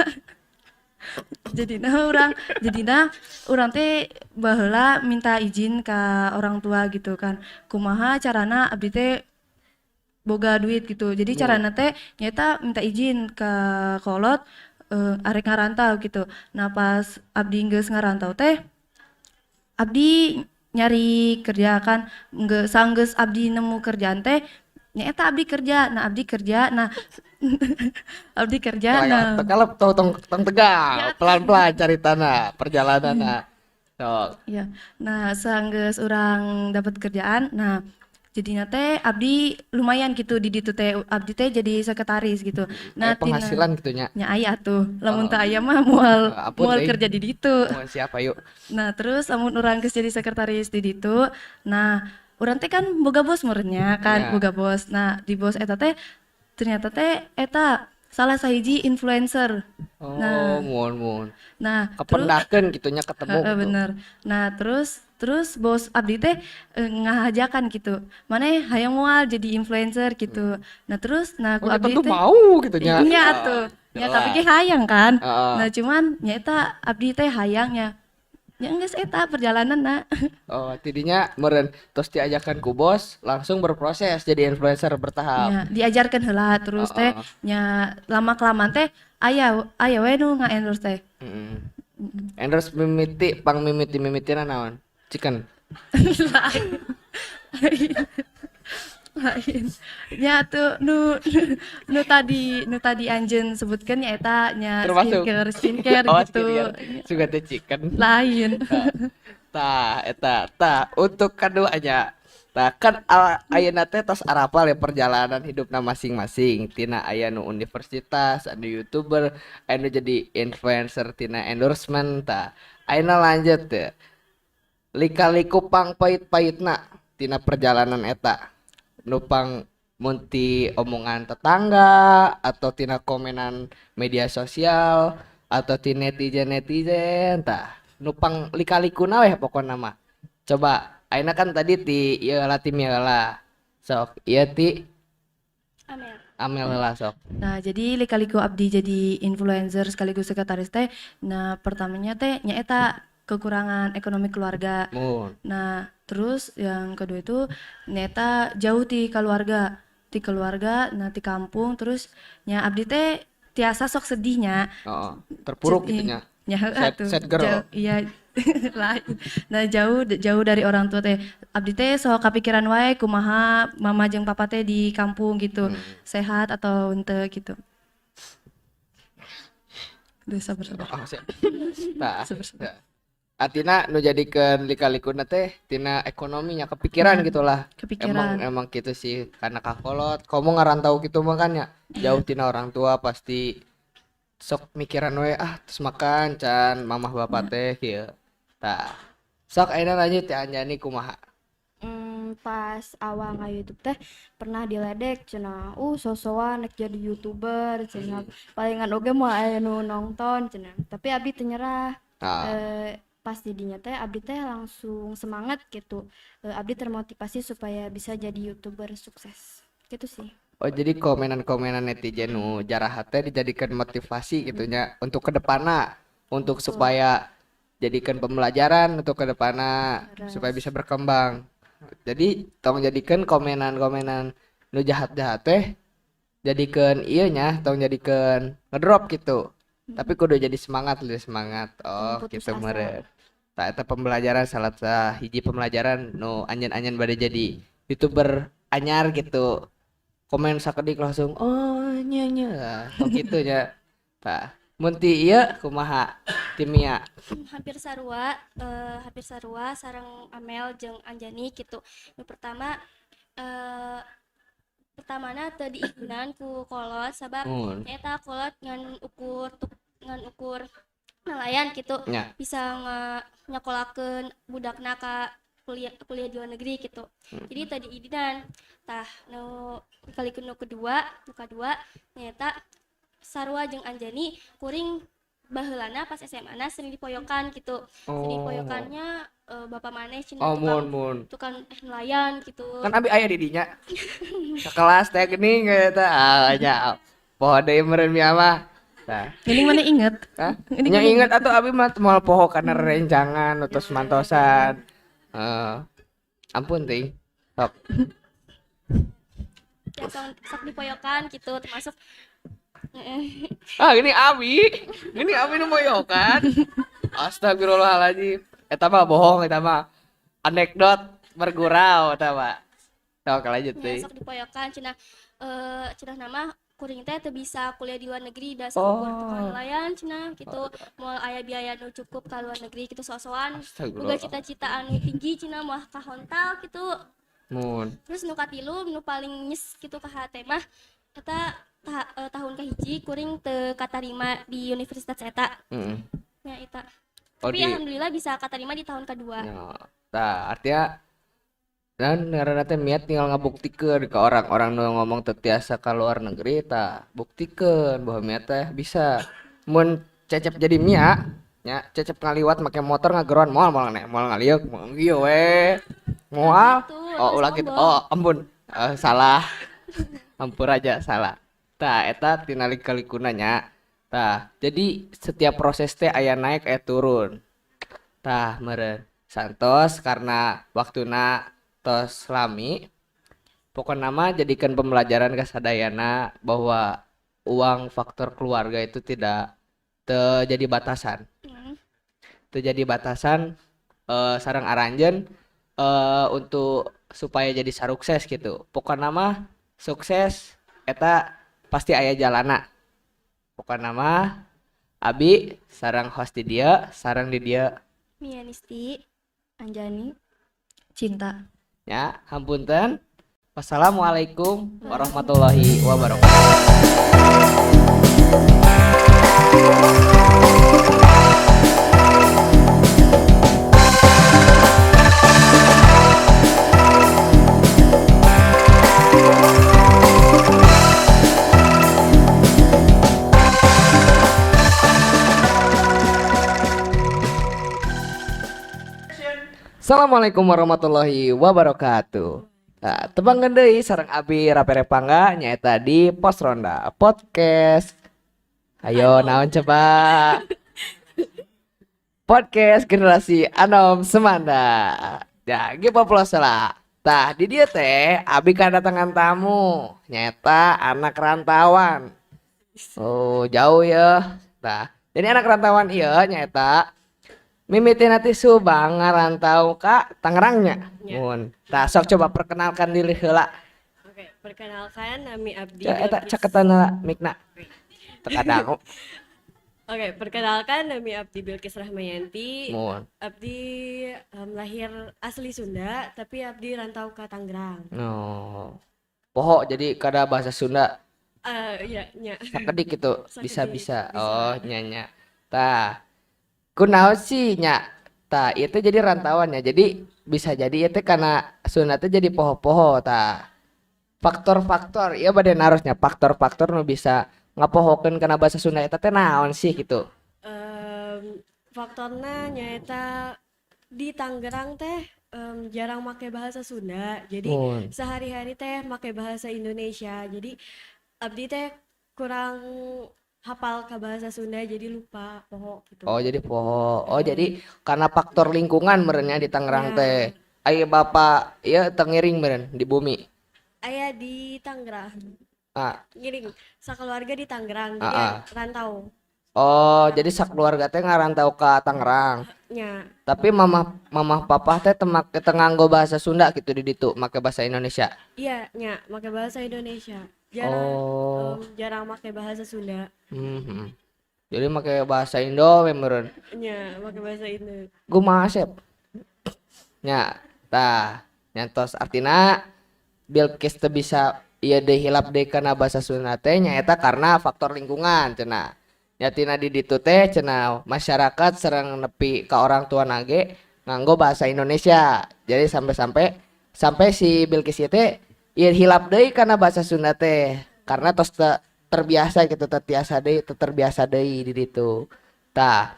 jadina urang teh baheula minta izin ka orang tua gitu kan. Kumaha carana abdi teh boga duit gitu. Jadi Nuhun. carana teh nyaeta minta izin ke kolot arek ngarantau gitu. Nah, pas abdi geus ngarantau teh abdi nyari kerja kan, geus sanggeus abdi nemu kerjaan teh nyaeta abdi kerja. Nah, abdi kerja, nah abdi kerja, nah Kalau tong tong tong tegang, Ya. pelan-pelan cari tanah, perjalanan. Sok. Ya. Nah, sanggeus urang dapat kerjaan, nah jadinya teh abdi lumayan gitu di ditu teh abdi teh jadi sekretaris gitu. Nah, Aya penghasilan gitu nya. Nya aya tuh, lamun Oh. teu aya mah moal Ampun moal deui. kerja di ditu. Moal siapa yuk? Nah, terus lamun urang geus jadi sekretaris di ditu, nah urang teh kan boga bos meureunnya kan, Ya. boga bos. Nah, di bos eta teh ternyata teh eta salah sahiji influencer. Oh, Nah, muhun muhun. nah, terus Kependakeun gitunya ketemu Heeh, gitu. bener. Nah, terus terus bos abdi teh ngahajakan gitu. Maneh hayang moal jadi influencer gitu. Nah, terus nah ku Oh, ya abdi tentu teh mau gitu nya. Nya atuh. Nya tapi ge hayang kan. Heeh. Nah, cuman nyaeta abdi teh hayangnya Nya geus eta perjalanan. Oh, tidinya meureun tos diajarkan ku bos langsung berproses jadi influencer bertahap. Nya, diajarkan heula terus teh nya lama kelamaan teh aya aya we nu nga-endorse teh. Heeh. Endorse mimiti pang mimiti mimitina naon? Chicken. Lain. Lain. Lain. Nya tuh nu nu tadi anjeun sebutkeun nya eta nya. Termasuk skincare skincare oh, gitu. Skincare. Suka teh chicken. Lain. Tah, eta, tah untuk keduanya. Tah kan ayeuna teh tos arapal ya perjalanan hidupna masing-masing. Tina aya nu universitas, anu YouTuber, aya nu jadi influencer tina endorsement tah. Ayeuna lanjut teh. Lika-liku pang pait-paitna tina perjalanan eta. Nu pang mun ti omongan tetangga atau tina komenan media sosial atau ti netizen-netizen tah. Nu pang lika-likuna weh pokona mah. Coba ayeuna kan tadi ti ieu lah, ti Mia lah. Sok, ieu ti Amel. Amel lah sok. Nah, jadi lika-liku abdi jadi influencer sekaligus sekretaris teh. Nah, pertamanya teh nyaeta kekurangan ekonomi keluarga. Mun. Nah, terus yang kedua itu nyaeta jauh ti keluarga, nah ti kampung, terus nya abdi teh tiasa sok sedihnya. Oh, terpuruk gitu nya. Nya heuh Sad, atuh. sad girl. Jauh, iya lain. Nah, jauh jauh dari orang tua teh. Abdi teh sok kapikiran wae kumaha mama jeung papa teh di kampung gitu. Sehat atau henteu gitu. Duh, sabar sabar. Oh, siap. Tah. Sabar sabar. Tah. Artina nu jadikeun lika-likuna teh tina ekonominya kepikiran Nah, gitulah. Emang kepikiran. emang gitu sih karena kakolot, komo ngarantau gitu mah kan ya jauh tina orang tua pasti sok mikiran we ah terus makan can mamah bapak teh kieu. Tah. Sok ayeuna lanjut ya Anjani kumaha? Pas awal nge-YouTube teh pernah diledek cenah, sosoan nek jadi YouTuber cenah, palingan oge moal aya nu nonton cenah, tapi abdi teu nyerah. Pas didinya teh abdi teh langsung semangat gitu. Abdi termotivasi supaya bisa jadi YouTuber sukses gitu sih. Oh, jadi komenan-komenan netizen nu jarahat teh dijadikan motivasi gitu nya untuk kedepanna, untuk supaya jadikan pembelajaran untuk kedepanna supaya bisa berkembang. Jadi tong jadikan komenan-komenan nu jahat-jahat teh jadikan ieu nya, tong jadikan ngedrop gitu. Tapi kudu jadi semangat, lebih semangat. Oh, Tong putus gitu asa. Meureun. Tah eta pembelajaran salah hiji pembelajaran nu anjeun-anjeun bade jadi YouTuber anyar gitu. Komen sakedik langsung oh nya nya. Oh gitu nya. Tah, mun ti ieu kumaha? Ti Mia. Hampir sarua sareng Amel jeung Anjani gitu. Nu pertama pertamana teu diizinan ku kolot sabab nyaeta kolot ngan ukur ngan ukur nelayan gitu. Bisa nyakolakeun budakna ka kuliah kuliah di luar negeri gitu. Jadi teu diizinan. Tah nu kali nu kedua, nu kadua nyaeta sarua jeung Anjani, kuring baheulana pas SMA na sering dipoyokan gitu. Sering dipoyokannya bapak maneh cenah Oh, tukang mun mun. tukang nelayan gitu. Kan abi aya di dinya. Sakelas teh geuning eta. Ah nya. Poho deui meureun Mia mah. Tah. Geuning mana inget? Hah? Geuning Nya mana inget atuh abi mah moal poho kana rerencangan terus mantosan. Heeh. Ampun teuing. Sok. Ya sok, sok dipoyokan gitu termasuk Ah, ini abi. Ini abi nu moyokan. Astagfirullahaladzim. Eta mah bohong eta mah. Anekdot bergurau eta mah. Sok lanjut ya teuing. sok dipoyokan cenah cenah nama kuring teh teu bisa kuliah di luar negeri da saukur tukang nelayan cenah gitu, moal aya biaya nu cukup ka luar negeri gitu, sosoan boga Astagfirullah. cita-cita anu tinggi cenah moal kahontal gitu. Mun. Terus nu katilu nu paling nyes gitu ka hate mah eta tahun kahiji kuring teu katarima di universitas eta. Nya eta. Oh, Tapi di alhamdulillah bisa katarima di tahun kedua. Ya, tah artinya dan ngaranna teh Mia tinggal ngabuktikeun ke orang-orang nu ngomong teu tiasa ka luar negeri, tah buktikeun bahwa Mia teh bisa. Mun Cecep jadi Mia nya, Cecep ngaliwat make motor ngageroan moal moal nek moal ngaliuk moal kieu we moal. Gitu, Oh, terus ulah gitu. sombong. Oh, ampun. Salah. Ampun aja salah. Tah eta tina lika-likuna nya. Tah, jadi setiap proses teh aya naik aya turun. Tah meureun santos karena waktuna tos lami, pokokna mah jadikan pembelajaran ka sadayana bahwa uang, faktor keluarga itu tidak terjadi batasan. Terjadi batasan sareng aranjeun untuk supaya jadi sarukses gitu. Pokokna mah sukses eta pasti aya jalana. Pokokna mah abi sareng host di dieu, sareng di dieu Mianisti, Anjani, Cinta. Ya, hampunten. Wassalamualaikum warahmatullahi wabarakatuh. Assalamualaikum warahmatullahi wabarakatuh. Nah, tepang deui sareng abi Rape Repangga nyaeta di Pos Ronda Podcast. Ayo naon coba. Podcast generasi Anom Semanda. Ya, ge poplos lah. Tah, di dieu teh abi kedatangan tamu nyaeta anak rantauan. Oh, jauh ya. Tah, jadi anak rantauan ieu nyaeta mimiti ti Subang ngarantau ka Tangerangnya. Ya. Mun. Tah, sok coba perkenalkan diri heula. Oke, perkenalkan nami abdi Ya, eta Bilqis. caketan heula mikna. Teu kadangu. Oke, perkenalkan nami abdi Bilqis Rahmayanti. Mun. Abdi lahir asli Sunda, tapi abdi rantau ke Tangerang. No. Poho jadi kada bahasa Sunda Iya, nya. sakedik gitu Sakedik, bisa-bisa. Oh, nya nya. Tah. Kunaon sih nya? Tah, itu jadi rantauan ya. Jadi bisa jadi itu karena Sunda teh jadi poho-poho tah. Faktor-faktor ieu bade narosnya faktor-faktor nu bisa ngapohokeun kana bahasa Sunda eta teh naon sih gitu. Faktorna nyaeta di Tangerang teh jarang make bahasa Sunda. Jadi Mun. sehari-hari teh make bahasa Indonesia. Jadi abdi teh kurang hafal ke bahasa Sunda jadi lupa poho gitu. Oh, jadi poho. Oh, jadi karena faktor lingkungan meureun nya di Tangerang Ya. teh. Aya bapak ieu teu ngiring meureun di bumi. Aya di Tangerang. Ah, Ngiring sakeluarga di Tangerang jadi ah. rantau Oh, jadi sakeluarga teh ngarantau ka Tangerang. nya. Tapi mamah mamah papah teh teu make teu nganggo bahasa Sunda gitu di ditu, make bahasa Indonesia. Iya, nya make bahasa Indonesia. Jarang Oh. jarang make bahasa Sunda. Jadi make bahasa Indo we meureun. Nya, make bahasa Indo. Kumaha Asep? Nya, tah, nyantos artina Bilqis teu bisa ieu deui hilap deui kana bahasa Sunda teh nyaeta karena faktor lingkungan cenah. Nya tina di ditu teh cenah masyarakat sareng nepi ka orang tua nage nganggo bahasa Indonesia. Jadi sampai si Bilqis ieu teh ieu hilap deui kana bahasa Sunda teh karena tos terbiasa gitu teu tiasa deui teu terbiasa deui di ditu. Tah,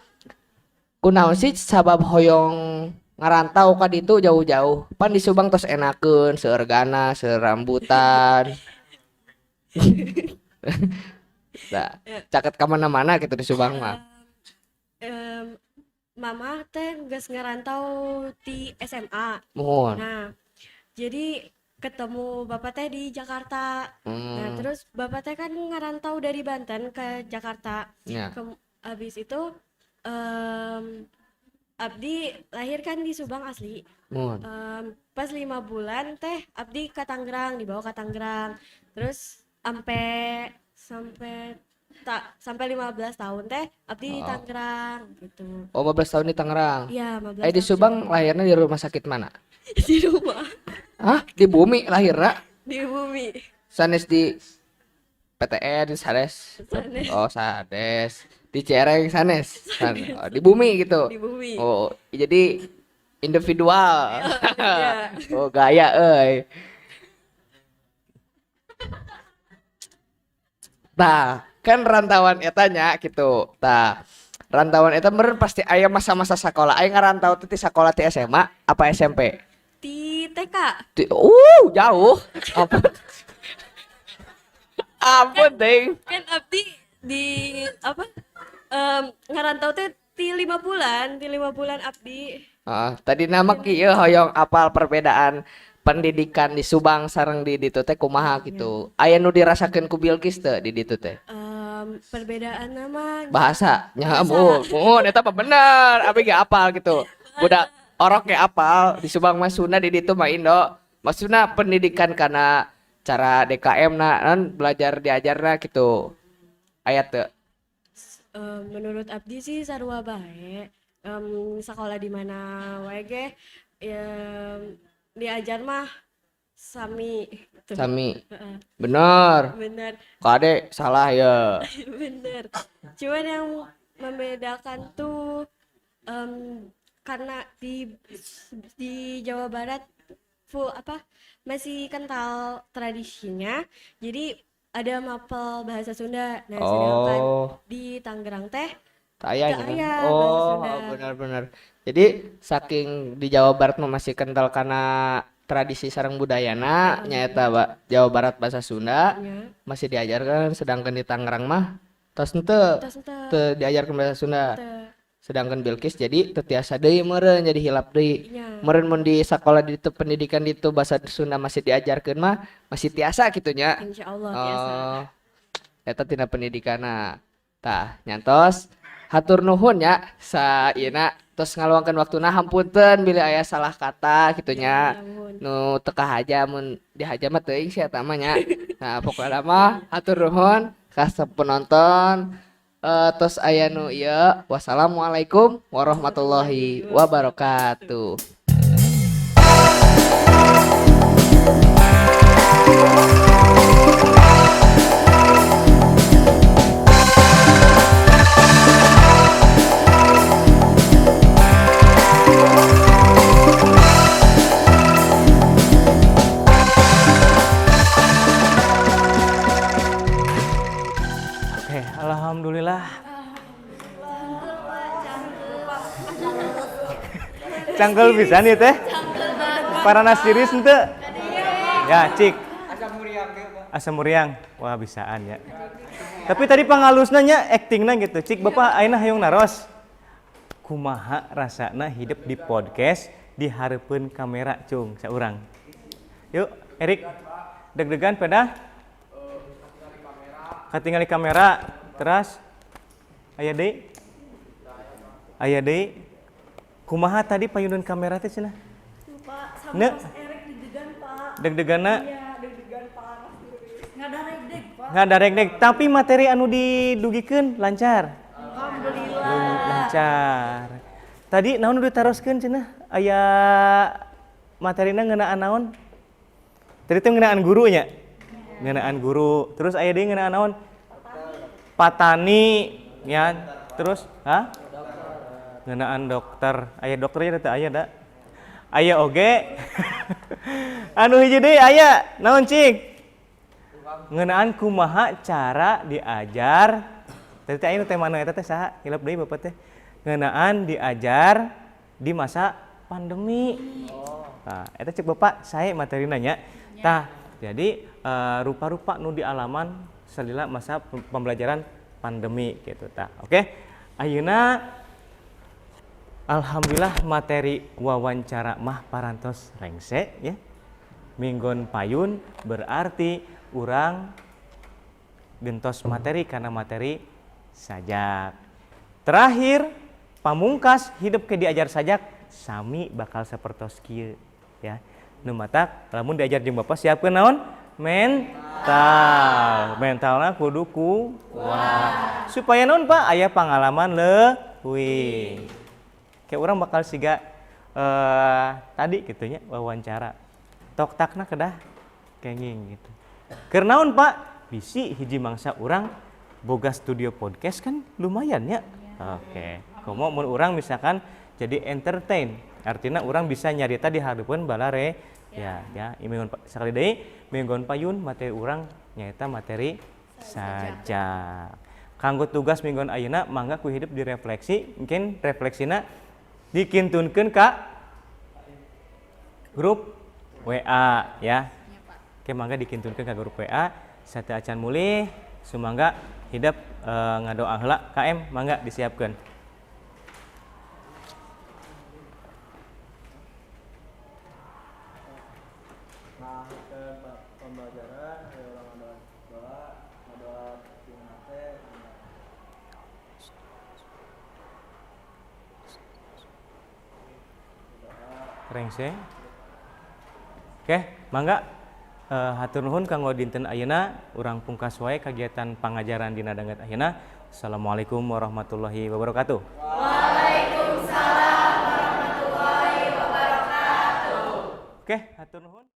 kunaon sih sabab hoyong ngarantau ka ditu jauh-jauh? Pan di Subang tos enakeun, seueur ganas, seueur rambutan. Tah, Ya. caket ka mana-mana gitu di Subang mah. Mama teh geus ngarantau ti SMA. Muhun. Nah, jadi ketemu bapak teh di Jakarta. Nah, terus bapak teh kan ngarantau dari Banten ke Jakarta. Ya. Abis itu abdi lahir kan di Subang asli. Muhun. Pas 5 bulan teh abdi ke Tangerang, dibawa ke Tangerang. Terus sampai tak sampai 15 tahun teh abdi di Oh. Tangerang gitu. Oh, 15 tahun di Tangerang. Iya, 15 Di tahun. Subang lahirnya di rumah sakit mana? Di rumah, Hah? Di bumi lahirna? di bumi. Sanes di PTN sanes. Sanes. Oh, sanes. Di Cereng sanes. Sanes. Oh, di bumi gitu. Di bumi. Oh, jadi individual. Iya. Oh, gaya euy. Tah, kan rantauan eta nya gitu. Tah, rantauan eta meureun pasti aya masa-masa sakola. Aya ngarantau teh ti sakola ti SMA apa SMP? Di TK. Jauh. Ampun. Ampun, ting. Kan abdi di apa? Ngarantau teh ti Ti 5 bulan, ti 5 bulan abdi. Ah, tadi nama kieu, hoyong apal perbedaan pendidikan di Subang sareng di ditu teh kumaha gitu. Aya nu dirasakeun ku Bilqis teu di ditu teh? Perbedaan nama Bahasa nya, bu, muhun eta mah bener. Abi ge apal gitu. Budak orok ge apal di Subang mah Sunda, di ditu mah Indo. Maksudna pendidikan karena cara DKM na non belajar diajarna gitu. Aya teu? Menurut abdi sih sarua bae. Sekolah di mana wae ge diajar mah sami gitu. Sami. Heeh. Bener. Bener. Kade salah ya. Bener. Cuman yang membedakan tuh karena di Jawa Barat full apa masih kental tradisinya. Jadi ada mapel bahasa Sunda. Nah, sedangkan di Tangerang teh Teu aya teu nya. Aya bahasa Oh, Sunda. benar-benar. Jadi saking di Jawa Barat mah masih kental karena tradisi sareng budayana nyaeta Jawa Barat bahasa Sunda masih diajarkan, sedangkan di Tangerang mah tos henteu. Tos henteu. Teu diajarkan bahasa Sunda. Teu. Sedangkan Bilqis jadi teu tiasa deui meureun, jadi hilap deui. Nya. Meureun mun di sekolah di itu pendidikan di itu bahasa Sunda masih diajarkeun mah masih tiasa kitu nya. Insya Allah tiasa. Oh. Eta tina pendidikanna. Tah, nyantos hatur nuhun ya sa ieu tos ngaluangkeun waktuna, hampunten bilih aya salah kata kitu nya. Nu teu kahaja, mun dihaja mah teuing sia eta mah nya. Nah, pokokna mah hatur nuhun ka penonton. Tos aya nu ieu, wassalamualaikum warahmatullahi wabarakatuh. Oke, alhamdulillah. Cangkel bisa nih teh. Parana siris henteu? Ya, cik. Asa muriang. Wah, bisaan ya. Tapi tadi pangalusna nya, actingna gitu. Cik, Bapak ayeuna hayang naros. Kumaha rasana hidup di podcast di hareupeun kamera, cung saurang. Yuk, Erik. Deg-degan pada? Katingali kamera, terus aya deui? Aya deui? Kumaha tadi payunun kamera teh cenah? Pak, sama Ne. Mas Erik deg-degan, Pak. Deg-deganna? Iya, deg-degan parah. Ngadaregdeg, Pak. Ngadaregdeg, tapi materi anu didugikeun lancar. Alhamdulillah. Lancar. Tadi naon nu ditaroskeun cenah? Aya materina ngeunaan naon? Tadi teh ngeunaan guru nya? Ngeunaan guru. Terus aya deui ngeunaan naon? Patani ya. Terus, hah? Ngeunaan dokter. Aya dokternya teh aya da. Aya oge. Anu hiji deui aya naon, cik? Ngeunaan kumaha cara diajar. Tadi teh aya nu tema nu eta teh saha? Hilap deui Bapak teh. Ngeunaan diajar di masa pandemi. Nah, eta cek Bapak sae materina nya. Tah, jadi rupa-rupa nu dialaman salila masa pembelajaran pandemi gitu tah. Oke. Ayeuna alhamdulillah materi wawancara mah parantos rengse ya. Minggon payun berarti urang gentos materi karena materi sajak. Terakhir pamungkas hidup ke diajar sajak sami bakal sapertos kieu ya. Nu matak lamun diajar jeung Bapak siapkeun naon? Mental. Mentalna kudu kuat. Supaya naon, Pak? Aya pangalaman leuwih. Kayak urang bakal siga tadi gitu nya wawancara. Tok takna kedah kenging gitu. Keur naon, Pak? Bisi hiji mangsa urang boga studio podcast kan lumayan ya. Oke. Komo mun urang misalkan jadi entertain, artinya urang bisa nyarita di hareupeun balare ya ya. Minggon sekali deui minggon payun materi urang nyaeta materi sajak. Kanggo tugas minggon ayeuna mangga ku hidup direfleksi, mungkin refleksina dikintunkeun ka grup WA ya. Oke, mangga dikintunkeun ka grup WA. Sateuacan mulih sumangga hidup ngadoa heula KM mangga disiapkeun. Ngakhirkeun pembelajaran hayu urang ngadoa doa ngadoa tina hate. Rengse. Oke, mangga hatur nuhun kanggo dinten ayeuna, urang pungkas wae kagiatan pangajaran dina danget ayeuna. Assalamualaikum warahmatullahi wabarakatuh. Waalaikumsalam warahmatullahi wabarakatuh. Oke, hatur nuhun.